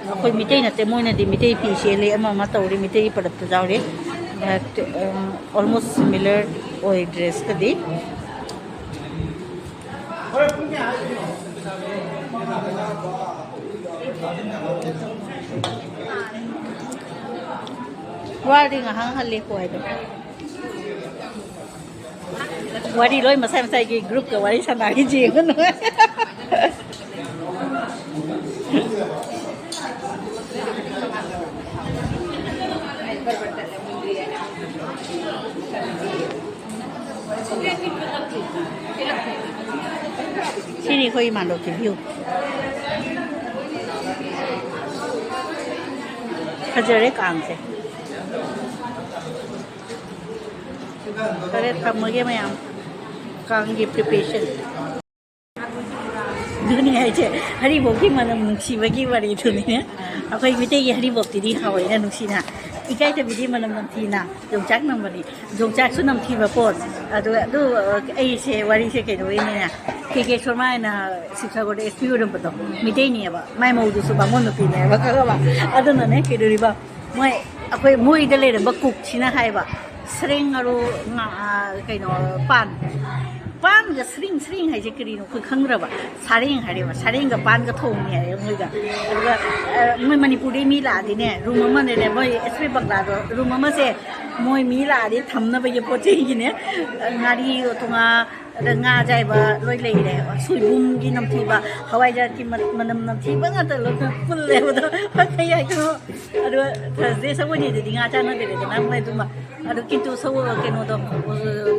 ꯑꯩꯈꯣꯏ ꯃꯤꯇꯩ ꯅꯠꯇꯦ, ꯃꯣꯏꯅꯗꯤ ꯃꯤꯇꯩ ꯐꯤ ꯁꯦꯠꯂꯤ, ꯑꯃ ꯑꯃ ꯇꯧꯔꯤ, ꯃꯤꯇꯩꯒꯤ ꯄꯔꯕꯇ ꯌꯥꯎꯔꯤ꯫ But, um, almost similar ꯑꯣꯏ ꯗ꯭ꯔꯦꯁꯀꯗꯤ꯫ ꯋꯥꯔꯤ ꯉꯥꯏꯍꯥꯛ ꯍꯜꯂꯦꯀꯣ ꯍꯥꯏꯗꯣ꯫ ꯋꯥꯔꯤ ꯂꯣꯏ ꯃꯁꯥꯏ ꯃꯁꯥꯏꯒꯤ ꯒ꯭ꯔꯨꯞꯀ ꯋꯥꯔꯤ ꯁꯥꯟꯅꯔꯤꯁꯦ ꯌꯦꯡꯉꯨ꯫ ꯁꯤꯅꯤ ꯑꯩꯈꯣꯏ ꯏꯃꯥꯟꯗꯣꯞꯀꯤ ꯚ꯭ꯌꯨ꯫ ꯐꯖꯔꯦ ꯀꯥꯡꯁꯦ꯫ ꯐꯔꯦ, ꯊꯝꯃꯒꯦ ꯃꯌꯥꯝ꯫ ꯀꯥꯡꯒꯤ ꯄ꯭ꯔꯤꯄꯦꯔꯦꯁꯟ꯫ ꯑꯗꯨꯅꯤ ꯍꯥꯏꯁꯦ, ꯍꯔꯤꯕꯣꯞꯀꯤ ꯃꯅꯝ ꯅꯨꯡꯁꯤꯕꯒꯤ ꯋꯥꯔꯤꯗꯨꯅꯤꯅꯦ꯫ ꯑꯩꯈꯣꯏ ꯃꯤꯇꯩꯒꯤ ꯍꯔꯤꯕꯣꯞꯇꯨꯗꯤ ꯍꯥꯎꯋꯦꯅ ꯅꯨꯡꯁꯤꯅ, ꯏꯀꯥꯏꯗꯕꯤꯗꯤ ꯃꯅꯝ ꯅꯝꯊꯤꯅ ꯌꯣꯡꯆꯥꯛ ꯅꯝꯕꯅꯤ꯫ ꯌꯣꯡꯆꯥꯛꯁꯨ ꯅꯝꯊꯤꯕ ꯄꯣꯠ꯫ ꯑꯗꯨ, ꯑꯗꯨ, ꯑꯩꯁꯦ ꯋꯥꯔꯤꯁꯦ ꯀꯩꯗꯧꯕꯩꯅꯦ, ꯀꯦ ꯀꯦ ꯁꯣꯔꯃꯥ ꯍꯥꯏꯅ ꯁꯤꯕꯁꯥꯒꯔꯗ ꯑꯦꯁ ꯄꯤ ꯑꯣꯏꯔꯝꯕꯗꯣ ꯃꯤꯇꯩꯅꯦꯕ, ꯃꯥꯏ ꯃꯧꯗꯨꯁꯨ ꯕꯥꯃꯣꯟ ꯅꯨꯄꯤꯅꯦꯕ, ꯈꯪꯉꯕ? ꯑꯗꯨꯅꯅꯦ ꯀꯩꯗꯧꯔꯤꯕ, ꯃꯣꯏ, ꯑꯩꯈꯣꯏ ꯃꯣꯏꯗ ꯂꯩꯔꯝꯕ ꯀꯨꯛꯁꯤꯅ ꯍꯥꯏꯕ, ꯁꯔꯦꯡ ꯉꯥꯔꯨ, ꯉꯥ, ꯀꯩꯅꯣ, ꯄꯥꯟ ꯄꯥꯟꯒ ꯁꯔꯤꯡ ꯁꯔꯤꯡ ꯍꯥꯏꯁꯦ ꯀꯔꯤꯅꯣ ꯑꯩꯈꯣꯏ ꯈꯪꯗ꯭ꯔꯕ꯫ ꯁꯥꯔꯦꯡ ꯍꯥꯏꯔꯦꯕ, ꯁꯥꯔꯦꯡꯒ ꯄꯥꯟꯒ ꯊꯣꯡꯉꯦ ꯍꯥꯏꯔꯦ ꯃꯣꯏꯒ꯫ ꯑꯗꯨꯒ ꯑ, ꯃꯣꯏ ꯃꯅꯤꯄꯨꯔꯗꯩ ꯃꯤ ꯂꯥꯛꯑꯗꯤꯅꯦ, ꯔꯨꯝ ꯑꯃꯅꯦꯅꯦ, ꯃꯣꯏ ꯑꯦꯁ ꯄꯤ ꯕꯪꯒ꯭ꯂꯥꯗꯣ, ꯔꯨꯝ ꯑꯃꯁꯦ ꯃꯣꯏ ꯃꯤ ꯂꯥꯛꯑꯗꯤ ꯊꯝꯅꯕꯒꯤ ꯄꯣꯠ ꯆꯩꯒꯤꯅꯦ꯫ ꯉꯥꯔꯤ ꯇꯣꯉꯥ, ꯑꯗ ꯉꯥ ꯑꯌꯥꯏꯕ ꯂꯣꯏ ꯂꯩꯔꯦ꯫ ꯁꯣꯏꯕꯨꯝꯒꯤ ꯅꯝꯊꯤꯕ, ꯍꯋꯥꯏꯖꯥꯔꯒꯤ ꯃ-, ꯃꯅꯝ ꯅꯝꯊꯤꯕ ꯉꯥꯛꯇ ꯂꯣꯏꯅ ꯄꯨꯜꯂꯦꯕꯗꯣ꯫ ꯀꯩ ꯍꯥꯏꯗꯣꯏꯅꯣ? ꯑꯗꯨꯒ ꯊꯔꯁꯗꯦ ꯁꯒꯣꯜꯁꯦꯗꯗꯤ ꯉꯥ ꯆꯥꯟꯅꯗꯦꯗꯅ ꯃꯣꯏ ꯑꯗꯨꯃ꯫ ꯑꯗꯨ ꯀꯤꯟꯇꯨ ꯁꯒꯣꯜ ꯀꯩꯅꯣꯗꯣ,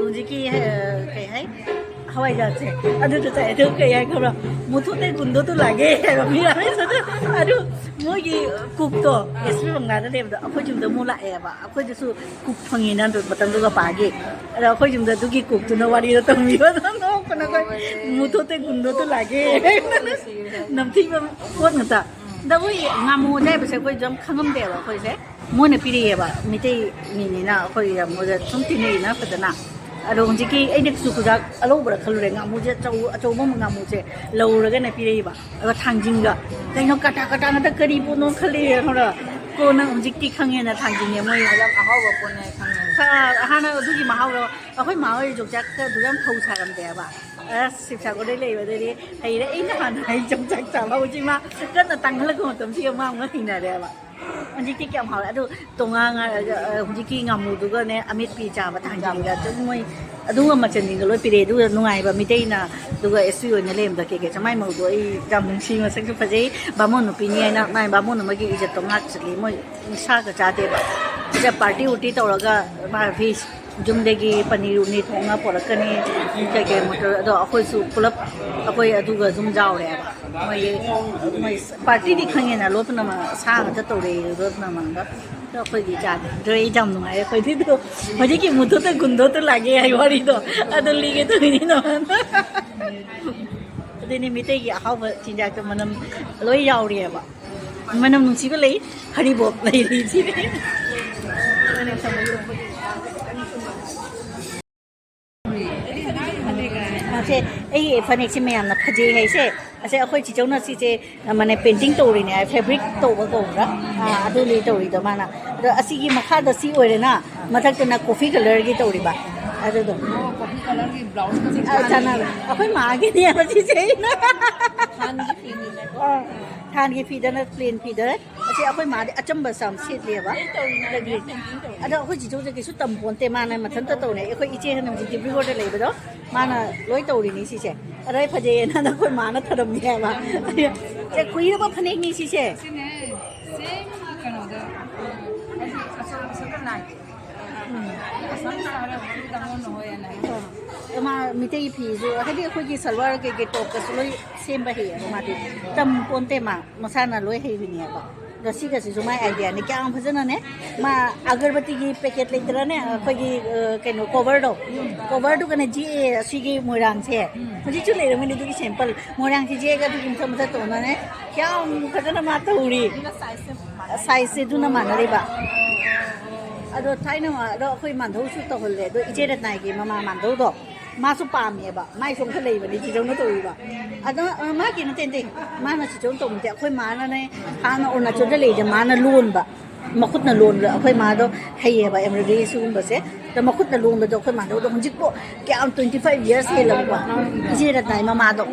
ꯍꯧꯖꯤꯛꯀꯤ, ꯑ, ꯀꯩ ꯍꯥꯏ? ꯍꯋꯥꯏꯖꯥꯔꯁꯦ ꯑꯗꯨꯗ ꯆꯥꯏ꯫ ꯑꯗꯨ ꯀꯩ ꯍꯥꯏ ꯈꯪꯕ꯭ꯔꯥ? ꯃꯨꯊꯨꯠꯇꯩ ꯒꯨꯟꯗꯣ ꯇꯨ ꯂꯥꯛꯒꯦ ꯍꯥꯏꯕ ꯃꯤ ꯌꯥꯝꯃꯦ꯫ ꯑꯗꯨ ꯃꯣꯏꯒꯤ ꯀꯨꯛꯇꯣ ꯑꯦꯁ ꯄꯤ ꯕꯪꯒ꯭ꯂꯥꯗ ꯂꯩꯕꯗꯣ ꯑꯩꯈꯣꯏ ꯌꯨꯝꯗ ꯑꯃꯨꯛ ꯂꯥꯛꯑꯦꯕ꯫ ꯑꯩꯈꯣꯏꯗꯁꯨ ꯀꯨꯛ ꯐꯪꯉꯦꯅ ꯃꯇꯝꯗꯨꯒ ꯄꯥꯒꯤ꯫ ꯑꯗꯣ ꯑꯩꯈꯣꯏ ꯌꯨꯝꯗ ꯑꯗꯨꯒꯤ ꯀꯨꯛꯇꯨꯅ ꯋꯥꯔꯤꯗꯣ ꯇꯝꯕꯤꯕ, ꯑꯗꯨꯝ ꯅꯣꯛꯄꯅ ꯑꯩꯈꯣꯏ꯫ ꯃꯨꯊꯨꯠꯇꯩ ꯒꯨꯟꯗꯣ ꯇꯨ ꯂꯥꯛꯒꯦ꯫ ꯅꯝꯊꯤꯕ ꯄꯣꯠ ꯉꯥꯛꯇ꯫ ꯑꯗ ꯑꯩꯈꯣꯏ ꯉꯥꯃꯨ ꯑꯌꯥꯏꯕꯁꯦ ꯑꯩꯈꯣꯏꯁꯨ ꯌꯥꯝ ꯈꯪꯉꯝꯗꯦꯕ ꯑꯩꯈꯣꯏꯁꯦ꯫ ꯃꯣꯏꯅ ꯄꯤꯔꯛꯑꯦꯕ, ꯃꯤꯇꯩ ꯃꯤꯅꯤꯅ ꯑꯩꯈꯣꯏ ꯌꯥꯝ ꯃꯣꯏꯗ ꯁꯨꯝ ꯇꯤꯟꯅꯩꯅ ꯐꯖꯅ꯫ ꯑꯗꯣ ꯍꯧꯖꯤꯛꯀꯤ ꯑꯩꯅ ꯀꯨꯆꯨ ꯀꯨꯖꯥꯛ ꯑꯂꯧꯕ꯭ꯔꯥ ꯈꯜꯂꯨꯔꯦ, ꯉꯥꯃꯨꯁꯦ ꯑꯆꯧ-, ꯑꯆꯧꯕ ꯑꯃ ꯉꯥꯃꯨꯁꯦ ꯂꯧꯔꯒꯅꯦ ꯄꯤꯔꯛꯏꯕ꯫ ꯑꯗꯣ ꯊꯥꯡꯖꯤꯡꯒ ꯀꯩꯅꯣ ꯀꯥꯇꯥ ꯀꯥꯇꯥ ꯉꯥꯛꯇ ꯀꯔꯤ ꯄꯣꯠꯅꯣ ꯈꯜꯂꯤ ꯈꯪꯕ꯭ꯔꯥ? ꯀꯣꯟꯅ ꯍꯧꯖꯤꯛꯇꯤ ꯈꯪꯉꯦꯅ ꯊꯥꯡꯖꯤꯡꯅꯦ ꯃꯣꯏ꯫ ꯌꯥꯝ ꯑꯍꯥꯎꯕ ꯄꯣꯠꯅꯦ ꯈꯪꯉꯦ꯫ ꯈ-, ꯍꯥꯟꯅ ꯑꯗꯨꯒꯤ ꯃꯍꯥꯎꯗꯣ ꯑꯩꯈꯣꯏ ꯃꯥ ꯍꯣꯏ ꯌꯣꯡꯆꯥꯛꯀ ꯑꯗꯨ ꯌꯥꯝ ꯊꯧ ꯁꯥꯔꯝꯗꯦꯕ꯫ ꯑꯁ, ꯁꯤꯕꯁꯥꯒꯣꯔꯗꯩ ꯂꯩꯕꯗꯗꯤ ꯍꯩꯔꯦ꯫ ꯑꯩꯅ ꯍꯥꯟꯅ ꯍꯩ ꯌꯣꯡꯆꯥꯛ ꯆꯥꯕ ꯍꯧꯖꯤꯛ ꯃꯥ ꯀꯟꯅ ꯇꯥꯡꯈꯠꯂꯛꯄ ꯃꯇꯝꯁꯤꯒ ꯃꯥ ꯑꯃꯨꯛ ꯍꯩꯅꯔꯦꯕ꯫ ꯍꯧꯖꯤꯛꯇꯤ ꯀꯌꯥꯝ ꯍꯥꯎꯔꯦ꯫ ꯑꯗꯨ ꯇꯣꯉꯥꯟ ꯉꯥ-, ꯑ, ꯍꯧꯖꯤꯛꯀꯤ ꯉꯥꯃꯨꯗꯨꯒꯅꯦ, ꯑꯃꯦꯠꯄꯤ ꯆꯥꯕ ꯊꯥꯡꯖꯤꯡꯒ ꯑꯗꯨꯝ ꯃꯣꯏ ꯑꯗꯨꯒ ꯃꯆꯜꯁꯤꯡꯒ ꯂꯣꯏ ꯄꯤꯔꯛꯑꯦ꯫ ꯑꯗꯨꯒ ꯅꯨꯡꯉꯥꯏꯕ ꯃꯤꯇꯩꯅ, ꯑꯗꯨꯒ ꯑꯦꯁ ꯄꯤ ꯑꯣꯏꯅ ꯂꯩꯔꯝꯕꯗ ꯀꯦ ꯀꯦ ꯆꯃꯥꯏ ꯃꯧꯗꯣ ꯑꯩ ꯌꯥꯝ ꯅꯨꯡꯁꯤ, ꯃꯁꯛꯁꯨ ꯐꯖꯩ꯫ ꯕꯥꯃꯣꯟ ꯅꯨꯄꯤꯅꯤ ꯍꯥꯏꯅ ꯃꯥꯏ ꯕꯥꯃꯣꯟ ꯑꯃꯒꯤ ꯏꯖꯠꯇꯣ ꯉꯥꯛ ꯆꯠꯂꯤ꯫ ꯃꯣꯏ ꯁꯥꯒ ꯆꯥꯗꯦꯕ꯫ ꯁꯤꯗ ꯄꯥꯔꯇꯤ ꯎꯔꯇꯤ ꯇꯧꯔꯒ ꯃꯥ ꯐꯤ ꯌꯨꯝꯗꯒꯤ ꯄꯅꯤꯔ ꯎꯅꯤꯔ ꯊꯣꯡꯉ ꯄꯣꯔꯛꯀꯅꯤ, ꯀꯩꯀꯩ ꯃꯣꯇꯣꯔ, ꯑꯗꯣ ꯑꯩꯈꯣꯏꯁꯨ ꯄꯨꯂꯞ ꯑꯩꯈꯣꯏ ꯑꯗꯨꯒ ꯑꯗꯨꯝ ꯌꯥꯎꯔꯦꯕ꯫ ꯃꯣꯏꯒꯤ, ꯃꯣꯏ ꯄꯥꯔꯇꯤꯗꯤ ꯈꯪꯉꯦꯅ, ꯂꯣꯠꯄꯅ ꯃ-, ꯁꯥ ꯉꯥꯛꯇ ꯇꯧꯔꯛꯑꯦ, ꯂꯣꯠꯄꯅ ꯃꯥꯡꯗ꯫ ꯑꯗꯣ ꯑꯩꯈꯣꯏꯗꯤ ꯆꯥꯗꯦ꯫ ꯑꯗꯣ ꯑꯩ ꯌꯥꯝ ꯅꯨꯡꯉꯥꯏꯔꯦ꯫ ꯑꯩꯈꯣꯏꯗꯤ ꯑꯗꯣ ꯍꯧꯖꯤꯛꯀꯤ ꯃꯨꯊꯨꯠꯇ ꯒꯨꯟꯗꯣꯠꯇ ꯂꯥꯛꯑꯦ ꯍꯥꯏ ꯋꯥꯔꯤꯗꯣ ꯑꯗꯨ ꯂꯤꯒꯦ ꯇꯧꯔꯤꯅꯤ ꯅꯉꯣꯟꯗ꯫ ꯑꯗꯨꯅꯤ ꯃꯤꯇꯩꯒꯤ ꯑꯍꯥꯎꯕ ꯆꯤꯟꯖꯥꯛꯇ ꯃꯅꯝ ꯂꯣꯏ ꯌꯥꯎꯔꯤꯑꯕ꯫ ꯃꯅꯝ ꯅꯨꯡꯁꯤꯕ ꯂꯩ, ꯍꯔꯤꯕꯣꯞ ꯂꯩꯔꯤ ꯁꯤꯗꯤ꯫ ꯁꯦ, ꯑꯩꯒꯤ ꯐꯅꯦꯛꯁꯦ ꯃꯌꯥꯝꯅ ꯐꯖꯩ ꯍꯥꯏꯁꯦ, ꯑꯁꯦ ꯑꯩꯈꯣꯏ ꯆꯤꯆꯧꯅ ꯁꯤꯁꯦ, ꯃꯥꯅꯦ, ꯄꯦꯟꯇꯤꯡ ꯇꯧꯔꯤꯅꯦ ꯍꯥꯏ, ꯐꯦꯕ꯭ꯔꯤꯛ ꯇꯧꯕ ꯀꯧꯕ꯭ꯔꯥ? ꯑꯥ, ꯑꯗꯨꯅꯤ ꯇꯧꯔꯤꯗꯣ ꯃꯥꯅ꯫ ꯑꯗꯣ ꯑꯁꯤꯒꯤ ꯃꯈꯥꯗ ꯁꯤ ꯑꯣꯏꯔꯦꯅ, ꯃꯊꯛꯇꯅ ꯀꯣꯐꯤ ꯀꯂꯔꯒꯤ ꯇꯧꯔꯤꯕ꯫ ꯑꯗꯨꯗꯣ꯫ ꯑꯣ, ꯀꯣꯐꯤ ꯀꯂꯔꯒꯤ ꯕ꯭ꯂꯥꯎꯁꯀꯁꯦ ꯑ, ꯆꯥꯟꯅꯕ꯫ ꯑꯩꯈꯣꯏ ꯃꯥꯒꯤꯅꯦꯕ ꯁꯤꯁꯦ ꯑꯩꯅ꯫ ꯊꯥꯟꯒꯤ ꯐꯤꯅꯤꯅꯦꯀꯣ꯫ ꯑ, ꯊꯥꯟꯒꯤ ꯐꯤꯗꯅ ꯄ꯭ꯂꯦꯟ ꯐꯤꯗ꯫ ꯑꯁꯤ ꯑꯩꯈꯣꯏ ꯃꯥꯗꯤ ꯑꯆꯝꯕꯁꯦ ꯌꯥꯝ ꯁꯦꯠꯂꯦꯕ꯫ ꯑꯗꯒꯤ ꯑꯗꯣ ꯑꯩꯈꯣꯏ ꯆꯤꯆꯧꯁꯦ ꯀꯩꯁꯨ ꯇꯝꯄꯣꯟꯇꯦ, ꯃꯥꯅ ꯃꯊꯟꯇ ꯇꯧꯔꯦ꯫ ꯑꯩꯈꯣꯏ ꯏꯆꯦ ꯍꯟꯗꯛ ꯍꯧꯖꯤꯛ ꯗꯤꯕ꯭ꯔꯤꯒꯣꯔꯗ ꯂꯩꯕꯗꯣ, ꯃꯥꯅ ꯂꯣꯏ ꯇꯧꯔꯤꯅꯤ ꯁꯤꯁꯦ꯫ ꯑꯗ ꯑꯩ ꯐꯖꯩꯌꯦꯅ ꯑꯩꯈꯣꯏ ꯃꯥꯅ ꯊꯔꯝꯃꯤ ꯍꯥꯏꯕ꯫ ꯁꯦ, ꯀꯨꯏꯔꯕ ꯐꯅꯦꯛꯅꯤ ꯁꯤꯁꯦ꯫ ꯁꯤꯅꯦ, ꯁꯦꯝ ꯀꯩꯅꯣꯗ, ꯍꯥꯏꯗꯤ ꯑꯁꯣꯝ ꯁꯣꯝꯗ ꯅꯥꯏꯗꯦ꯫ ꯑꯁꯣꯝ ꯁꯥꯔ ꯍꯣꯏ ꯇꯥꯃꯣꯅ ꯍꯣꯏ ꯑꯅ ꯍꯥꯏ꯫ ꯑ, ꯃꯥ ꯃꯤꯇꯩ ꯐꯤꯁꯨ, ꯍꯥꯏꯗꯤ ꯑꯩꯈꯣꯏꯒꯤ ꯁꯜꯋꯥꯔ ꯀꯩꯀꯩ ꯇꯣꯞꯀꯁꯨ ꯂꯣꯏ ꯁꯦꯝꯕ ꯍꯩꯌꯦꯕ ꯃꯥꯗꯤ꯫ ꯇꯝ ꯄꯣꯟꯇꯦ ꯃꯥ, ꯃꯁꯥꯅ ꯂꯣꯏ ꯍꯩꯕꯅꯦꯕ꯫ ꯑꯗꯣ ꯁꯤꯒꯁꯤꯁꯨ ꯃꯥꯏ ꯑꯥꯏꯗꯤꯌꯥꯅꯤ꯫ ꯀꯌꯥꯝ ꯐꯖꯅꯅꯦ, ꯃꯥ ꯑꯒꯔꯕꯇꯤꯒꯤ ꯄꯦꯀꯦꯠ ꯂꯩꯇ꯭ꯔꯅꯦ, ꯑꯩꯈꯣꯏꯒꯤ, ꯑ, ꯀꯩꯅꯣ, ꯀꯣꯚꯔꯗꯣ, ꯀꯣꯚꯔꯗꯨꯒꯅꯦ ꯖꯤꯛꯑꯦ ꯑꯁꯤꯒꯤ ꯃꯣꯏꯔꯥꯡꯁꯦ꯫ ꯍꯧꯖꯤꯛꯁꯨ ꯂꯩꯔꯝꯒꯅꯤ ꯑꯗꯨꯒꯤ ꯁꯦꯝꯄꯜ꯫ ꯃꯣꯏꯔꯥꯡꯁꯦ ꯖꯤꯛꯑꯒ ꯑꯗꯨꯒꯤ ꯃꯊꯛ ꯃꯊꯛ ꯇꯧꯅꯅꯦ꯫ ꯀꯌꯥꯝ ꯐꯖꯅ ꯃꯥ ꯇꯧꯔꯤ꯫ ꯑꯗꯨꯅ ꯁꯥꯏꯖꯁꯦ ꯁꯥꯏꯖꯁꯦ ꯑꯗꯨꯅ ꯃꯥꯟꯅꯔꯤꯕ꯫ ꯑꯗꯣ ꯊꯥꯏꯅ ꯑꯗꯣ ꯑꯩꯈꯣꯏ ꯃꯥꯟꯙꯧꯁꯨ ꯇꯧꯍꯜꯂꯦ꯫ ꯑꯗꯣ ꯏꯆꯦ ꯔꯠꯅꯥꯏꯒꯤ ꯃꯃꯥ ꯃꯥꯟꯙꯧꯗꯣ, ꯃꯥꯁꯨ ꯄꯥꯝꯃꯦꯕ꯫ ꯃꯥꯏꯁꯨ ꯑꯝꯇ ꯂꯩꯕꯅꯤ ꯆꯤꯆꯧꯅ ꯇꯧꯔꯤꯕ꯫ ꯑꯗꯣ, ꯑ, ꯃꯥ ꯀꯩꯅꯣ ꯇꯦꯟꯇꯦ꯫ ꯃꯥꯅ ꯆꯤꯆꯧꯅ ꯇꯧꯕ ꯅꯠꯇꯦ꯫ ꯑꯩꯈꯣꯏ ꯃꯥꯅꯅꯦ ꯍꯥꯟꯅ ꯑꯔꯨꯅꯥꯆꯜꯗ ꯂꯩꯔꯤꯁꯦ ꯃꯥꯅ ꯂꯣꯟꯕ꯫ ꯃꯈꯨꯠꯅ ꯂꯣꯟꯕ꯫ ꯑꯩꯈꯣꯏ ꯃꯥꯗꯣ ꯍꯩꯌꯦꯕ embroidery ꯁꯤꯒꯨꯝꯕꯁꯦ꯫ ꯑꯗꯣ ꯃꯈꯨꯠꯅ ꯂꯣꯟꯕꯗꯣ ꯑꯩꯈꯣꯏ ꯃꯥꯗꯣ ꯑꯗꯣ ꯍꯧꯖꯤꯛꯄꯨ ꯀꯌꯥꯝ twenty five years ꯍꯦꯜꯂꯕꯀꯣ꯫ ꯏꯆꯦ ꯔꯠꯅꯥꯏ ꯃꯃꯥꯗꯣ꯫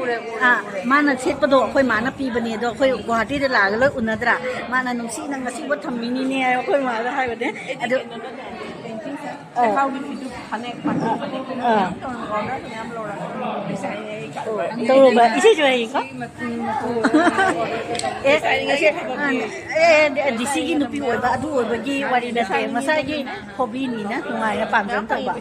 ꯑꯥ, ꯃꯥꯅ ꯁꯦꯠꯄꯗꯣ ꯑꯩꯈꯣꯏ ꯃꯥꯅ ꯄꯤꯕꯅꯦ꯫ ꯑꯗꯣ ꯑꯩꯈꯣꯏ ꯒꯨꯋꯥꯍꯥꯇꯤꯗ ꯂꯥꯛꯑꯒ ꯂꯣꯏ ꯎꯅꯗ꯭ꯔꯥ? ꯃꯥꯅ ꯅꯨꯡꯁꯤꯅ ꯉꯁꯤꯕꯨ ꯊꯝꯃꯤꯅꯤꯅꯦ ꯍꯥꯏ ꯑꯩꯈꯣꯏ ꯃꯥꯗ ꯍꯥꯏꯕꯅꯦ꯫ ꯑꯗꯨ ꯑꯥ꯫ ꯂꯩꯍꯥꯎꯒꯤ ꯐꯤꯗꯨ ꯐꯅꯦꯛ ꯄꯥꯊꯣꯛ ꯐꯅꯦꯛ ꯑꯥ꯫ ꯃꯌꯥꯝ ꯇꯧꯔꯒ order ꯃꯌꯥꯝ ꯂꯧꯔꯒ design ꯑꯩ ꯇꯧꯔꯨꯕ ꯏꯆꯦꯁꯨ ꯍꯩꯀꯣ꯫ ꯁꯤ ꯃꯆꯨ ꯃꯆꯨ ꯑꯦ, ꯑꯁꯤ, ꯑ, ꯑꯦ, ꯗꯤ ꯁꯤꯒꯤ ꯅꯨꯄꯤ ꯑꯣꯏꯕ ꯑꯗꯨ ꯑꯣꯏꯕꯒꯤ ꯋꯥꯔꯤ ꯅꯠꯇꯦ, ꯃꯁꯥꯒꯤ ꯍꯣꯕꯤꯅꯤꯅ ꯅꯨꯡꯉꯥꯏꯅ ꯄꯥꯝꯖꯅ ꯇꯧꯕ꯫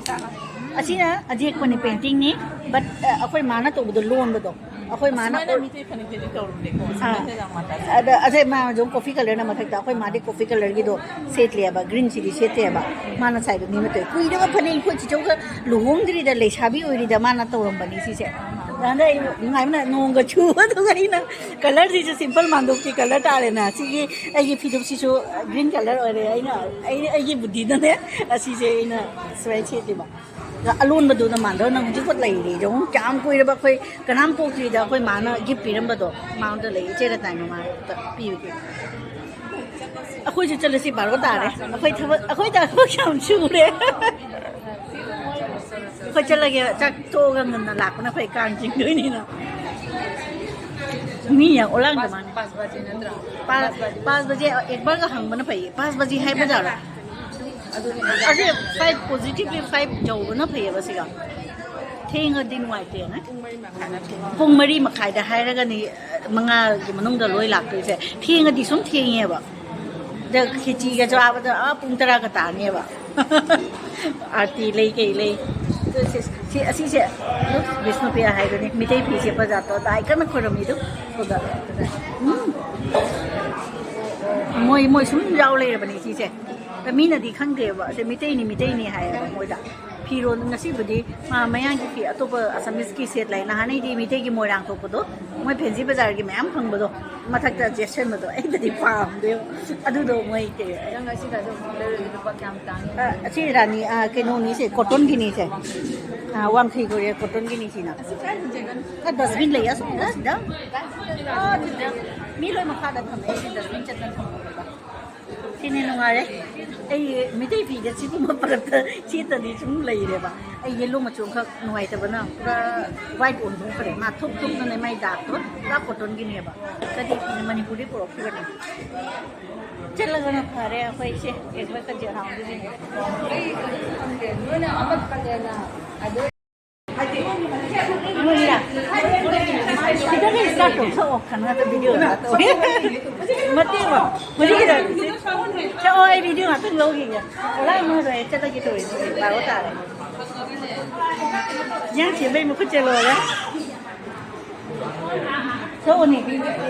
ꯑꯁꯤꯅ ꯑꯌꯦꯛꯄꯅꯤ, painting ꯅꯤ, but, ꯑ, ꯑꯩꯈꯣꯏ ꯃꯥꯅ ꯇꯧꯕꯗꯣ ꯂꯣꯟꯕꯗꯣ꯫ ꯑꯩꯈꯣꯏ ꯃꯥꯅ ꯁꯨꯃꯥꯏꯅ ꯃꯤꯇꯩ ꯐꯅꯦꯛꯇꯗꯤ ꯇꯧꯔꯝꯗꯦꯀꯣ꯫ ꯑꯥ꯫ ꯁꯨꯃꯥꯏꯅ ꯌꯥꯝ ꯃꯥꯟꯅ ꯑꯗ ꯑꯁꯦ ꯃꯥ ꯍꯧꯖꯤꯛ coffee colour ꯅ ꯃꯊꯛꯇ, ꯑꯩꯈꯣꯏ ꯃꯥꯗꯤ coffee colour ꯒꯤꯗꯣ ꯁꯦꯠꯇꯦꯕ, green ꯁꯤꯗꯤ ꯁꯦꯠꯇꯦꯕ꯫ ꯃꯥꯅ ꯁꯥꯏꯗꯣ ꯃꯤ ꯃꯇꯩ ꯀꯨꯏꯔꯕ ꯐꯅꯦꯛ ꯑꯩꯈꯣꯏ ꯆꯤꯆꯧꯒ ꯂꯨꯍꯣꯡꯗ꯭ꯔꯤꯗ ꯂꯩꯁꯥꯕꯤ ꯑꯣꯏꯔꯤꯗ ꯃꯥꯅ ꯇꯧꯔꯝꯕꯅꯤ ꯁꯤꯁꯦ꯫ ꯑꯗ ꯑꯩ ꯅꯨꯡꯉꯥꯏꯕꯅ ꯅꯣꯡꯒ ꯆꯨꯕꯗꯨꯒ ꯑꯩꯅ colour ꯁꯤꯁꯨ simple ꯃꯥꯟꯗꯣꯞꯀꯤ colour ꯇꯥꯔꯦꯅ꯫ ꯁꯤꯒꯤ ꯑꯩꯒꯤ ꯐꯤꯗꯨꯞꯁꯤꯁꯨ green colour ꯑꯣꯏꯔꯦ꯫ ꯑꯩꯅ, ꯑꯩ, ꯑꯩꯒꯤ ꯕꯨꯙꯤꯗꯅꯦ ꯑꯁꯤꯁꯦ ꯑꯩꯅ ꯁꯨꯃꯥꯏꯅ ꯁꯦꯠꯂꯤꯕ꯫ ꯑꯗ ꯑꯂꯣꯟꯕꯗꯨꯅ ꯃꯥꯟꯗꯧ ꯅꯪ ꯍꯧꯖꯤꯛꯐꯥꯎ ꯂꯩꯔꯤ꯫ ꯌꯦꯡꯉꯨ ꯀꯌꯥꯝ ꯀꯨꯏꯔꯕ ꯑꯩꯈꯣꯏ ꯀꯅꯥꯝ ꯄꯣꯛꯇ꯭ꯔꯤꯗ ꯑꯩꯈꯣꯏ ꯃꯥꯅ gift ꯄꯤꯔꯝꯕꯗꯣ ꯃꯉꯣꯟꯗ ꯂꯩ꯫ ꯏꯆꯦ ꯔꯇꯥꯏ ꯃꯃꯥꯗ ꯄꯤꯕꯒꯤ꯫ ꯑꯩꯈꯣꯏꯁꯨ ꯆꯠꯂꯁꯤ, ꯕꯥꯔꯣ ꯇꯥꯔꯦ꯫ ꯑꯩꯈꯣꯏ ꯊꯕꯛ, ꯑꯩꯈꯣꯏ ꯊꯕꯛ ꯌꯥꯝ ꯁꯨꯔꯦ꯫ ꯑꯩꯈꯣꯏ ꯆꯠꯂꯒꯦ, ꯆꯥꯛ ꯇꯣꯛꯑꯒ ꯉꯟꯅ ꯂꯥꯛꯄꯅ ꯐꯩ, ꯀꯥꯡ ꯆꯤꯡꯗꯣꯏꯅꯤꯅ꯫ ꯃꯤ ꯌꯥꯝ ꯑꯣꯂꯥꯡꯗ ꯃꯥꯅꯤ꯫ ꯄꯥꯁ ꯕꯥꯖꯦ ꯅꯠꯇ꯭ꯔꯥ? ꯄꯥꯁ ꯕꯥꯖꯦ ꯑꯦꯛꯕꯥꯔꯒ ꯍꯪꯕꯅ ꯐꯩ꯫ ꯄꯥꯁ ꯕꯥꯖꯦ ꯍꯥꯏꯕ ꯖꯥꯠꯂꯣ? ꯑꯗꯨꯅꯦ꯫ ꯑꯁꯤ ꯐꯥꯏꯚ, positively five ꯌꯧꯕꯅ ꯐꯩꯌꯦꯕ ꯁꯤꯒ꯫ ꯊꯦꯡꯉꯗꯤ ꯅꯨꯡꯉꯥꯏꯇꯦꯅ꯫ ꯄꯨꯡ ꯃꯔꯤ ꯃꯈꯥꯏꯗ ꯍꯥꯏꯔꯒꯅꯤ, ꯃꯉꯥꯒꯤ ꯃꯅꯨꯡꯗ ꯂꯣꯏ ꯂꯥꯛꯇꯣꯏꯁꯦ꯫ ꯊꯦꯡꯉꯗꯤ ꯁꯨꯝ ꯊꯦꯡꯉꯦꯕ꯫ ꯑꯗ ꯈꯦꯆꯤꯒ ꯆꯥꯕꯗ ꯑꯥ ꯄꯨꯡ ꯇꯔꯥꯒ ꯇꯥꯅꯦꯕ꯫ ꯑꯥꯔꯇꯤ ꯂꯩ ꯀꯩ ꯂꯩ꯫ ꯑꯗꯨ ꯁꯤ, ꯁꯤ, ꯑꯁꯤꯁꯦ ꯕꯤꯁꯅꯨꯄ꯭ꯔꯤꯌꯥ ꯍꯥꯏꯗꯨꯅꯤ꯫ ꯃꯤꯇꯩ ꯐꯤ ꯁꯦꯠꯄ ꯖꯥꯠꯇꯣ꯫ ꯑꯗ ꯑꯩ ꯀꯟꯅ ꯈꯣꯏꯔꯝꯃꯤꯗꯨ꯫ ꯑꯗꯨꯒ, ꯎꯝ꯫ ꯃꯣꯏ, ꯃꯣꯏ ꯁꯨꯝ ꯌꯥꯎ ꯂꯩꯔꯕꯅꯤ ꯁꯤꯁꯦ꯫ ꯑꯗ ꯃꯤꯅꯗꯤ ꯈꯪꯗꯦꯕ꯫ ꯑꯁꯦ ꯃꯤꯇꯩꯅꯤ, ꯃꯤꯇꯩꯅꯤ ꯍꯥꯏꯌꯦꯕ ꯃꯣꯏꯗ꯫ ꯐꯤꯔꯣꯜ ꯉꯁꯤꯕꯨꯗꯤ, ꯃꯥ, ꯃꯌꯥꯡꯒꯤ ꯐꯤ ꯑꯇꯣꯞꯄ ꯑꯁꯥꯃꯤꯁꯀꯤ ꯁꯦꯠ ꯂꯩ꯫ ꯅꯍꯥꯟꯅꯩꯗꯤ ꯃꯤꯇꯩꯒꯤ ꯃꯣꯏꯔꯥꯡ ꯊꯣꯛꯄꯗꯣ ꯃꯣꯏ ꯐꯦꯟꯁꯤ ꯕꯖꯥꯔꯒꯤ ꯃꯌꯥꯝ ꯐꯪꯕꯗꯣ, ꯃꯊꯛꯇ ꯆꯦꯠꯁꯟꯕꯗꯣ ꯑꯩꯗꯗꯤ ꯄꯥꯝꯗꯦꯕ꯫ ꯑꯗꯨꯗꯣ ꯃꯣꯏ ꯀꯩ ꯅꯪ ꯑꯁꯤꯗ ꯑꯗꯨꯝ ꯂꯩꯔꯗꯤ ꯂꯨꯄꯥ ꯀꯌꯥꯝ ꯇꯥꯡꯉꯤ? ꯑ, ꯑꯁꯤ ꯔꯥꯅꯤ, ꯑ, ꯀꯩꯅꯣꯅꯤꯁꯦ, ꯀꯣꯇꯟꯒꯤꯅꯤꯁꯦ꯫ ꯑ, ꯋꯥꯡꯈꯩ ꯀꯣꯔꯤꯌꯥ ꯀꯣꯇꯟꯒꯤꯅꯤ ꯁꯤꯅ꯫ ꯑꯁꯤ ꯀꯥꯏ ꯍꯨꯟꯖꯒꯅꯤ? ꯑ, dustbin ꯂꯩꯌꯦ ꯑꯁꯣꯝꯗ, ꯁꯤꯗ꯫ ꯑ, ꯑꯗꯨꯗ꯫ ꯃꯤ ꯂꯣꯏ ꯃꯈꯥꯗ ꯊꯝꯃꯦ, ꯑꯩꯗꯤ dustbin ꯆꯠꯅ ꯊꯝꯃꯦꯕ꯫ ꯁꯤꯅꯤ ꯅꯨꯡꯉꯥꯏꯔꯦ꯫ ꯑꯩ ꯃꯤꯇꯩ ꯐꯤꯗ ꯁꯤꯒꯨꯝꯕ ꯄꯔꯛꯇ ꯁꯦꯠꯇꯗꯤ ꯁꯨꯝ ꯂꯩꯔꯦꯕ꯫ ꯑꯩ ꯌꯦꯜꯂꯣ ꯃꯆꯨ ꯑꯃꯈꯛ ꯅꯨꯡꯉꯥꯏꯇꯕꯅ ꯄꯨꯔꯥ white ꯑꯣꯟꯊꯣꯛꯈ꯭ꯔꯦ꯫ ꯃꯥ ꯊꯨꯞ ꯊꯨꯞꯅꯅꯦ ꯃꯥꯏ ꯗꯥꯛꯇꯣ ꯄꯨꯔꯥ ꯀꯣꯇꯟꯒꯤꯅꯦꯕ꯫ ꯀꯗꯤ ꯐꯤꯅ ꯃꯅꯤꯄꯨꯔꯗꯤ ꯄꯨꯔꯛꯈꯤꯕꯅꯦ꯫ ꯆꯠꯂꯒꯅ ꯐꯔꯦ ꯑꯩꯈꯣꯏꯁꯦ ꯑꯦꯛꯕꯔ ꯀꯖꯦ ꯍꯥꯎꯗꯣꯏꯅꯦ꯫ ꯑꯩ ꯀꯔꯤ ꯈꯪꯗꯦ꯫ ꯅꯣꯏꯅ ꯑꯃꯠꯇꯅꯦꯅ ꯑꯗꯨ ꯈꯤꯇꯪ ꯏꯁꯇꯥꯔꯠ ꯇꯧꯊꯣꯛꯑꯣ, ꯀꯩꯅꯣꯗ ꯚꯤꯗꯤꯑꯣꯗ ꯇꯧ꯫ ꯃꯇꯦꯛ ꯑꯃ, ꯍꯧꯖꯤꯛꯀꯤꯗꯣ ꯁꯛꯑꯣ, ꯑꯩ ꯚꯤꯗꯤꯑꯣ ꯉꯥꯛꯇꯪ ꯂꯧꯈꯤꯒꯦ꯫ ꯑꯣꯂꯥ ꯑꯃꯗꯣ ꯑꯩ ꯆꯠꯂꯒꯦ ꯇꯧꯔꯤꯅꯦ, ꯕꯥꯔꯣ ꯇꯥꯔꯦ꯫ ꯌꯦꯟ ꯁꯦꯝꯕꯩ ꯃꯈꯨꯠ ꯆꯦꯜꯂꯣꯔꯦ꯫ ꯁꯛꯑꯣꯅꯦ,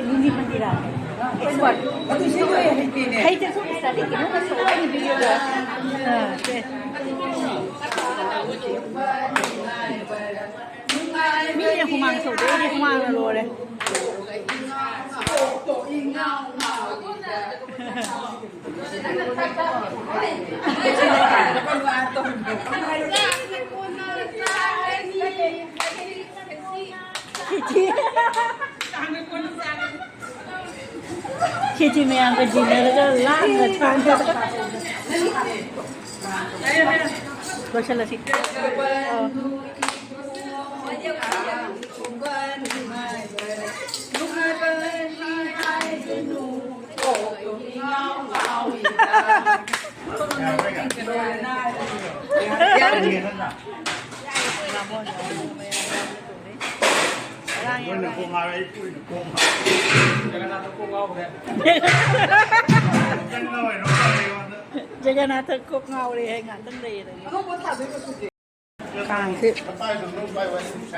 ꯅꯤꯡꯁꯤꯡꯍꯟꯕꯤꯔꯛꯑꯣ꯫ ꯑꯦꯛꯁꯄꯔꯠ꯫ ꯑꯗꯨ ꯁꯤ ꯂꯣꯏ ꯍꯩꯇꯦꯅꯦ꯫ ꯍꯩꯇ꯭ꯔꯁꯨ ꯏꯁꯇꯥꯗꯤ ꯀꯩꯅꯣꯝꯃ ꯁꯛꯑꯣ, ꯑꯩꯅ ꯚꯤꯗꯤꯑꯣꯗ꯫ ꯑꯥ, ꯁꯦ꯫ ꯃꯤꯅ ꯍꯨꯃꯥꯡ ꯁꯧꯗꯦ, ꯑꯩꯗꯤ ꯍꯨꯃꯥꯡꯅ ꯂꯣꯏꯔꯦ꯫ ꯈꯦꯆꯤ ꯃꯌꯥꯝꯒ ꯌꯦꯟꯅꯔꯒ ꯂꯥꯡꯅ ꯊꯥꯡꯗ꯫ ꯂꯣꯏꯁꯤꯜꯂꯁꯤ꯫ ꯑꯥ꯫ ꯖꯒꯅꯥꯊ ꯀꯣꯛ ꯉꯥꯎꯔꯦ ꯍꯥꯏ ꯉꯥꯛꯇꯪ ꯂꯩꯔꯒꯦ꯫ ꯀꯥꯡꯁꯤ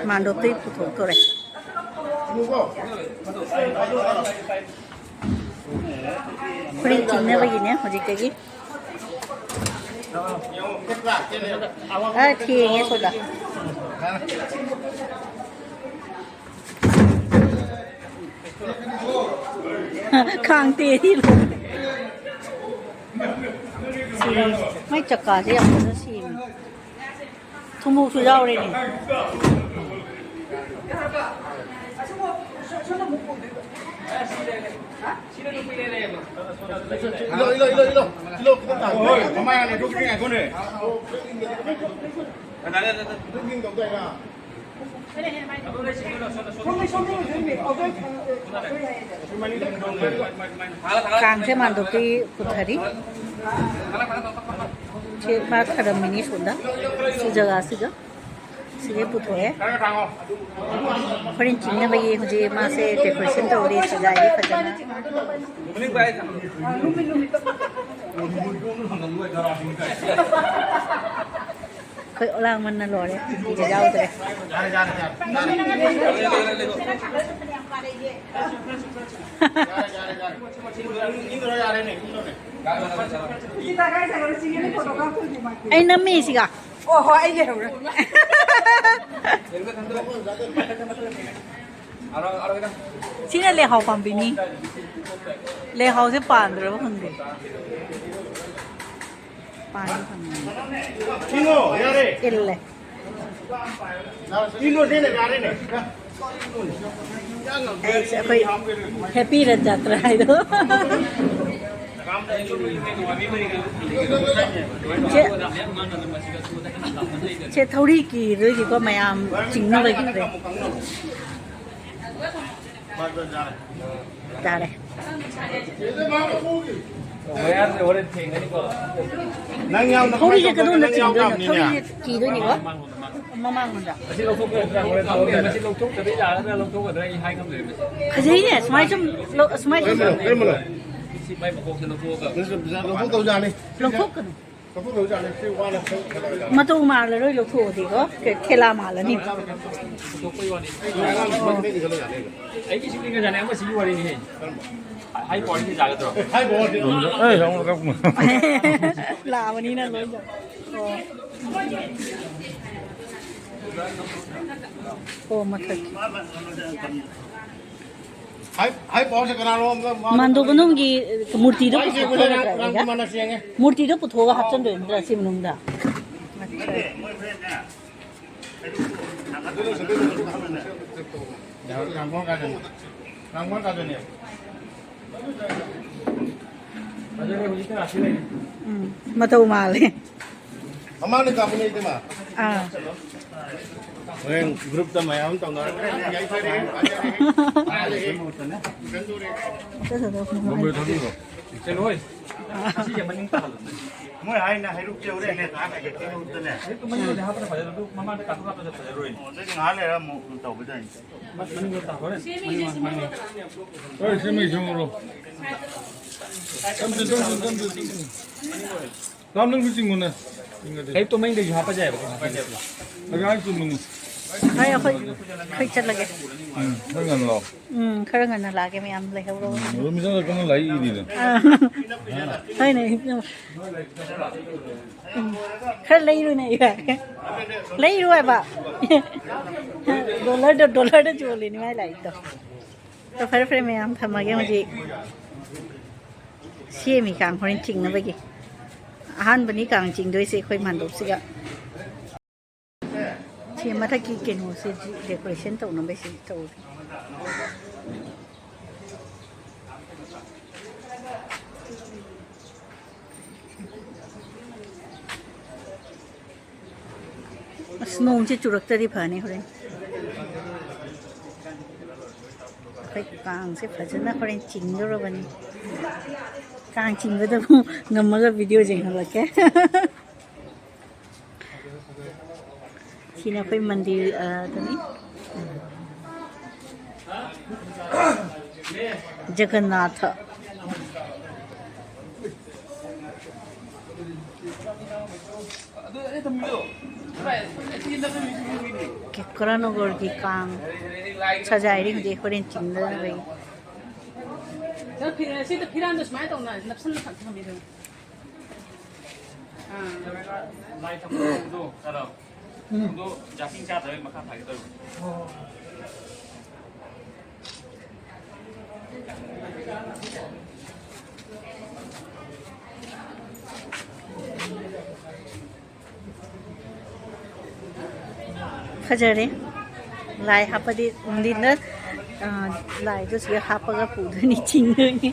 ꯃꯥꯟꯗꯣꯞꯇꯒꯤ ꯄꯨꯊꯣꯛꯇꯣꯔꯦ꯫ ꯐꯨꯔꯤꯠ ꯆꯤꯡꯅꯕꯒꯤꯅꯦ ꯍꯧꯖꯤꯛꯇꯒꯤ꯫ ꯑ, ꯊꯦꯡꯉꯦ ꯁꯣꯝꯗ꯫ ꯀꯥꯡ ꯇꯦꯔꯤ ꯂꯣꯏꯔꯦ꯫ ꯁꯤ ꯃꯥꯏ ꯆꯀꯥꯁꯦ ꯌꯥꯝ ꯐꯖꯅ ꯁꯦꯝꯃꯦ꯫ ꯊꯨꯝꯃꯣꯛꯁꯨ ꯌꯥꯎꯔꯦꯅꯦ꯫ ꯏꯜꯂꯣ, ꯏꯜꯂꯣ, ꯏꯜꯂꯣ, ꯏꯜꯂꯣ꯫ ꯏꯜꯂꯣ, ꯈꯤꯇꯪ ꯊꯥꯡꯒꯠꯂꯣ꯫ ꯍꯣꯏ, ꯃꯃꯥꯏ ꯍꯥꯟꯅ ꯂꯦꯞꯊꯣꯛꯇ꯭ꯔꯤꯉꯥꯏ ꯀꯣꯟꯅ꯫ ꯌꯥꯔꯦ, ꯌꯥꯔꯦ, ꯌꯥꯔꯦ꯫ ꯏꯜꯂꯣ, ꯏꯜꯂꯣ, ꯏꯜꯂꯣ꯫ ꯀꯥꯡꯁꯦ ꯃꯥꯟꯗꯣꯞꯀꯤ ꯄꯨꯊꯔꯤ꯫ ꯁꯤ ꯃꯥ ꯊꯔꯝꯃꯤꯅꯤ ꯁꯣꯝꯗ꯫ ꯁꯤ ꯖꯒꯥꯁꯤꯗ꯫ ꯁꯤꯗꯩ ꯄꯨꯊꯣꯛꯑꯦ꯫ ꯍꯣꯔꯦꯟ ꯆꯤꯡꯅꯕꯒꯤ ꯍꯧꯖꯤꯛ ꯃꯥꯁꯦ decoration ꯇꯧꯔꯤ, ꯁꯖꯥꯏꯔꯤ ꯐꯖꯅ꯫ ꯑꯩꯈꯣꯏ ꯂꯥꯡꯕꯅ ꯂꯣꯏꯔꯦ꯫ ꯁꯤꯗ ꯌꯥꯎꯗ꯭ꯔꯦ꯫ ꯑꯩ ꯅꯝꯃꯤ ꯁꯤꯒ꯫ ꯑꯣ, ꯍꯣꯏ, ꯑꯩ ꯂꯩꯍꯧꯔꯦ꯫ ꯁꯤꯅ ꯂꯩꯍꯥꯎ ꯄꯥꯝꯕꯤꯅꯤ꯫ ꯂꯩꯍꯥꯎꯁꯦ ꯄꯥꯟꯗ꯭ꯔꯕ ꯈꯪꯗꯦ꯫ ꯄꯥꯟꯗꯤ ꯄꯥꯟꯕꯅꯤ꯫ ꯏꯜꯂꯦ꯫ ꯑꯩꯁꯦ ꯑꯩꯈꯣꯏ happy ꯔꯠ ꯖꯥꯇ꯭ꯔꯥ ꯍꯥꯏꯗꯣ꯫ ꯁꯦ, ꯁꯦ ꯊꯧꯔꯤ ꯀꯤꯗꯣꯏꯒꯤꯀꯣ, ꯃꯌꯥꯝ ꯆꯤꯡꯅꯕꯒꯤ ꯀꯤꯗꯣꯏ꯫ ꯌꯥꯔꯦ꯫ ꯅꯪ ꯌꯥꯎꯅ ꯊꯧꯔꯤꯁꯦ ꯀꯗꯣꯝꯗ ꯅꯪ ꯆꯤꯡꯗꯣꯏꯅꯣ? ꯌꯥꯎꯅꯕꯅꯤꯅꯦ꯫ ꯊꯧꯔꯤꯁꯦ ꯀꯤꯗꯣꯏꯅꯤꯀꯣ꯫ ꯃꯃꯥꯡꯂꯣꯝꯗ꯫ ꯃꯁꯤ ꯂꯧꯊꯣꯛꯄ ꯌꯥꯗ꯭ꯔꯥ? ꯍꯣꯔꯦꯟ ꯊꯧꯔꯝꯗ ꯃꯁꯤ ꯂꯧꯊꯣꯛꯇꯕ ꯌꯥꯒꯗ꯭ꯔꯥ ꯂꯧꯊꯣꯛꯀꯗ꯭ꯔꯥ ꯑꯩ ꯍꯥꯏ ꯉꯝꯗ꯭ꯔꯦ ꯃꯁꯤ꯫ ꯐꯖꯩꯅꯦ, ꯁꯨꯃꯥꯏꯅ ꯁꯨꯝ ꯂꯧ-, ꯁꯨꯃꯥꯏꯅ ꯁꯨꯝ ꯀꯔꯝꯕꯅꯣ? ꯀꯔꯝꯕꯅꯣ? ꯁꯤ ꯃꯥꯏ ꯃꯀꯣꯛꯁꯦ ꯂꯧꯊꯣꯛꯑꯒ ꯂꯧꯊꯣꯛꯇꯧꯖꯥꯠꯅꯤ꯫ ꯂꯧꯊꯣꯛꯀꯅꯨ꯫ ꯂꯧꯊꯣꯛꯇꯧꯖꯥꯠꯅꯤ꯫ ꯁꯤ ꯋꯥꯅ ꯊꯣꯛꯀꯗꯕ꯫ ꯃꯇꯧ ꯃꯥꯜꯂꯔꯣꯏ ꯂꯧꯊꯣꯛꯑꯗꯤꯀꯣ꯫ ꯀ-, ꯊꯦꯂꯥ ꯃꯥꯜꯂꯅꯤ꯫ ꯂꯧꯊꯣꯛꯄꯩ ꯋꯥꯅꯤ꯫ ꯑꯉꯥꯡ ꯃꯩꯗꯤ ꯈꯜꯂ ꯌꯥꯅꯤ꯫ ꯑꯩꯒꯤ ꯁꯤꯗꯤ ꯉꯁꯥꯏ ꯑꯃ ꯁꯤꯒꯤ ꯋꯥꯔꯤꯅꯤ꯫ ꯍꯥꯏ ꯄꯋꯥꯔꯁꯤ ꯌꯥꯒꯗ꯭ꯔꯣ? ꯍꯥꯏ ꯄꯋꯥꯔꯁꯤ꯫ ꯑꯦ, ꯍꯪꯉꯨ ꯀꯛꯄ꯫ ꯂꯥꯛꯑꯕꯅꯤꯅ ꯂꯣꯏꯅ꯫ ꯑꯣ꯫ ꯑꯣ, ꯃꯊꯛꯀꯤ꯫ ꯍꯥꯏ, ꯍꯥꯏ ꯄꯋꯥꯔꯁꯦ ꯀꯅꯥꯅꯣ ꯑꯝꯇ ꯃꯥ-, ꯃꯥꯟꯗꯣꯞ ꯃꯅꯨꯡꯒꯤ ꯃꯨꯔꯇꯤꯗꯣ ꯃꯥꯏꯁꯦ ꯑꯩꯈꯣꯏ ꯄꯨꯊꯣꯛꯑꯒ ꯔꯥꯡ-, ꯅꯠꯇ꯭ꯔꯥ, ꯔꯥꯡ ꯁꯤꯒ? ꯃꯥꯟꯅꯁꯤ ꯌꯦꯡꯉꯦ꯫ ꯃꯨꯔꯇꯤꯗꯣ ꯄꯨꯊꯣꯛꯑꯒ ꯍꯥꯞꯆꯤꯟꯗꯣꯏ ꯅꯠꯇ꯭ꯔꯥ ꯁꯤ ꯃꯅꯨꯡꯗ? ꯔꯥꯡꯒꯣꯜ ꯒꯥꯔꯗꯦꯟ꯫ ꯔꯥꯡꯒꯣꯜ ꯒꯥꯔꯗꯦꯟꯅꯦ꯫ ꯐꯖꯔꯦ, ꯍꯧꯖꯤꯛꯇ ꯉꯥꯛꯇꯤ ꯂꯩꯔꯤ꯫ ꯎꯝ, ꯃꯇꯧ ꯃꯥꯜꯂꯦ꯫ ꯃꯃꯥꯡꯗ ꯀꯥꯞꯄꯅꯦ, ꯏꯇꯩꯃ꯫ ꯑꯥ꯫ ꯍꯣꯔꯦꯟ ꯒ꯭ꯔꯨꯞꯇ ꯃꯌꯥꯝ ꯇꯧꯅꯔꯒ ꯌꯥꯏꯐꯔꯦ, ꯐꯖꯔꯦ꯫ ꯆꯠꯂꯣ꯫ ꯁꯤꯁꯦ ꯃꯅꯤꯡ ꯇꯥꯍꯜꯂꯨꯅꯦ꯫ ꯃꯣꯏ ꯍꯥꯏꯅ ꯍꯩꯔꯨꯛꯁꯦ ꯍꯣꯔꯦꯟꯅꯦ ꯇꯥꯍꯜꯂꯒꯦ, ꯍꯩꯔꯨꯛꯇꯅꯦ꯫ ꯍꯩꯔꯨꯛꯇꯣ ꯃꯅꯤꯡꯗ ꯍꯥꯞꯄꯅ ꯐꯖꯔꯣꯏ, ꯑꯗꯨ ꯃꯃꯥꯡꯗ ꯀꯥꯞꯊꯣꯛ ꯀꯥꯞꯄꯁꯨ ꯐꯖꯔꯣꯏ꯫ ꯑꯣ, ꯑꯗꯨꯗꯤ ꯉꯥꯏꯍꯥꯛ ꯂꯩꯔ ꯑꯃꯨꯛ ꯇꯧꯕꯗ ꯑꯩꯅ꯫ ꯃꯅꯤꯡꯗ ꯇꯥꯍꯜꯂꯣ, ꯍꯣꯔꯦꯟ ꯃꯅꯤꯡ, ꯃꯅꯤꯡ꯫ ꯍꯣꯏ, ꯁꯦꯝꯃꯤ, ꯁꯦꯝꯃꯨꯔꯣ꯫ ꯇꯝꯁꯤ, ꯇꯝꯁꯤ, ꯇꯝꯁꯤ, ꯇꯝꯁꯤ꯫ ꯔꯥꯝ, ꯅꯪꯁꯨ ꯆꯤꯡꯉꯨꯅꯦ꯫ ꯆꯤꯡꯉꯗꯤ꯫ ꯑꯌꯨꯛꯇꯣ ꯃꯅꯤꯡꯗꯩꯁꯨ ꯍꯥꯞꯄꯁꯨ ꯌꯥꯏꯕꯀꯣ꯫ ꯑꯗꯨ ꯍꯥꯏ ꯆꯨꯝꯃꯤꯅꯦ꯫ ꯍꯣꯏ, ꯑꯩꯈꯣꯏ, ꯑꯩꯈꯣꯏ ꯆꯠꯂꯒꯦ꯫ ꯎꯝ, ꯈꯔ ꯉꯟꯅ ꯂꯥꯛꯑꯣ꯫ ꯎꯝ, ꯈꯔ ꯉꯟꯅ ꯂꯥꯛꯑꯒꯦ, ꯃꯌꯥꯝ ꯂꯩꯍꯧꯔꯣ꯫ ꯎꯝ, ꯔꯣꯃꯤꯇꯥꯗ ꯀꯟꯅ ꯂꯥꯛꯏ ꯏꯗꯤꯅꯦ꯫ ꯑꯥ꯫ ꯍꯣꯏꯅꯦ꯫ ꯎꯝ, ꯈꯔ ꯂꯩꯔꯨꯅꯦ꯫ ꯂꯩꯔꯨ ꯍꯥꯏꯕ꯫ ꯗꯣꯂꯔꯗ, ꯗꯣꯂꯔꯗ ꯌꯣꯜꯂꯤꯅꯦ ꯃꯥꯏ ꯂꯥꯏꯔꯤꯛꯇꯣ꯫ ꯑꯗꯣ ꯐꯔꯦ, ꯐꯔꯦ, ꯃꯌꯥꯝ ꯊꯝꯃꯒꯦ ꯍꯧꯖꯤꯛ꯫ ꯁꯦꯝꯃꯤ ꯀꯥꯡ ꯍꯣꯔꯦꯟ ꯆꯤꯡꯅꯕꯒꯤ꯫ ꯑꯍꯥꯟꯕꯅꯤ ꯀꯥꯡ ꯆꯤꯡꯗꯣꯏꯁꯦ ꯑꯩꯈꯣꯏ ꯃꯥꯟꯗꯣꯞꯁꯤꯒ꯫ ꯁꯤ ꯃꯊꯛꯀꯤ ꯀꯩꯅꯣꯁꯦ decoration ꯇꯧꯅꯕꯩꯁꯦ ꯇꯧꯔꯤ꯫ ꯑꯁ, ꯅꯣꯡꯁꯦ ꯆꯨꯔꯛꯇ꯭ꯔꯗꯤ ꯐꯅꯤ ꯍꯣꯔꯦꯟ꯫ ꯑꯩꯈꯣꯏ ꯀꯥꯡꯁꯦ ꯐꯖꯅ ꯍꯣꯔꯦꯟ ꯆꯤꯡꯗꯧꯔꯕꯅꯤ꯫ ꯀꯥꯡ ꯆꯤꯡꯕꯗꯕꯨ ꯉꯝꯃꯒ ꯚꯤꯗꯤꯑꯣ ꯌꯦꯡꯍꯜꯂꯛꯀꯦ꯫ ꯁꯤꯅ ꯑꯩꯈꯣꯏ ꯃꯟꯗꯤꯔ, ꯑ, ꯀꯔꯤ? ꯖꯒꯟꯅꯥꯊ꯫ ꯀꯦꯀ꯭ꯔꯥꯅꯒꯔꯒꯤ ꯀꯥꯡ ꯁꯖꯥꯏꯔꯤ ꯍꯧꯖꯤꯛ ꯍꯣꯔꯦꯟ ꯆꯤꯡꯗꯅꯕꯒꯤ꯫ ꯅꯪ ꯐꯤ-, ꯁꯤꯗ ꯐꯤꯔꯥꯟꯗꯣ ꯁꯨꯃꯥꯏꯅ ꯇꯧꯅ ꯅꯞꯁꯜꯂ ꯊꯝꯃꯤꯗꯅ꯫ ꯑꯥ꯫ ꯂꯥꯏ ꯊꯝꯕꯗꯣ, ꯆꯥꯔꯣ꯫ ꯎꯝ꯫ ꯑꯗꯣ ꯖꯥꯀꯤꯡ ꯆꯥꯗꯕꯩ ꯃꯈꯥ ꯊꯥꯒꯦ ꯇꯧꯔꯤꯕ꯫ ꯑꯣ꯫ ꯐꯖꯔꯦ꯫ ꯂꯥꯏ ꯍꯥꯞꯄꯗꯤ ꯅꯨꯡꯊꯤꯟꯗ, ꯑ, ꯂꯥꯏꯗꯣ ꯁꯤꯗ ꯍꯥꯞꯄꯒ ꯄꯨꯗꯣꯏꯅꯤ, ꯆꯤꯡꯗꯣꯏꯅꯤ꯫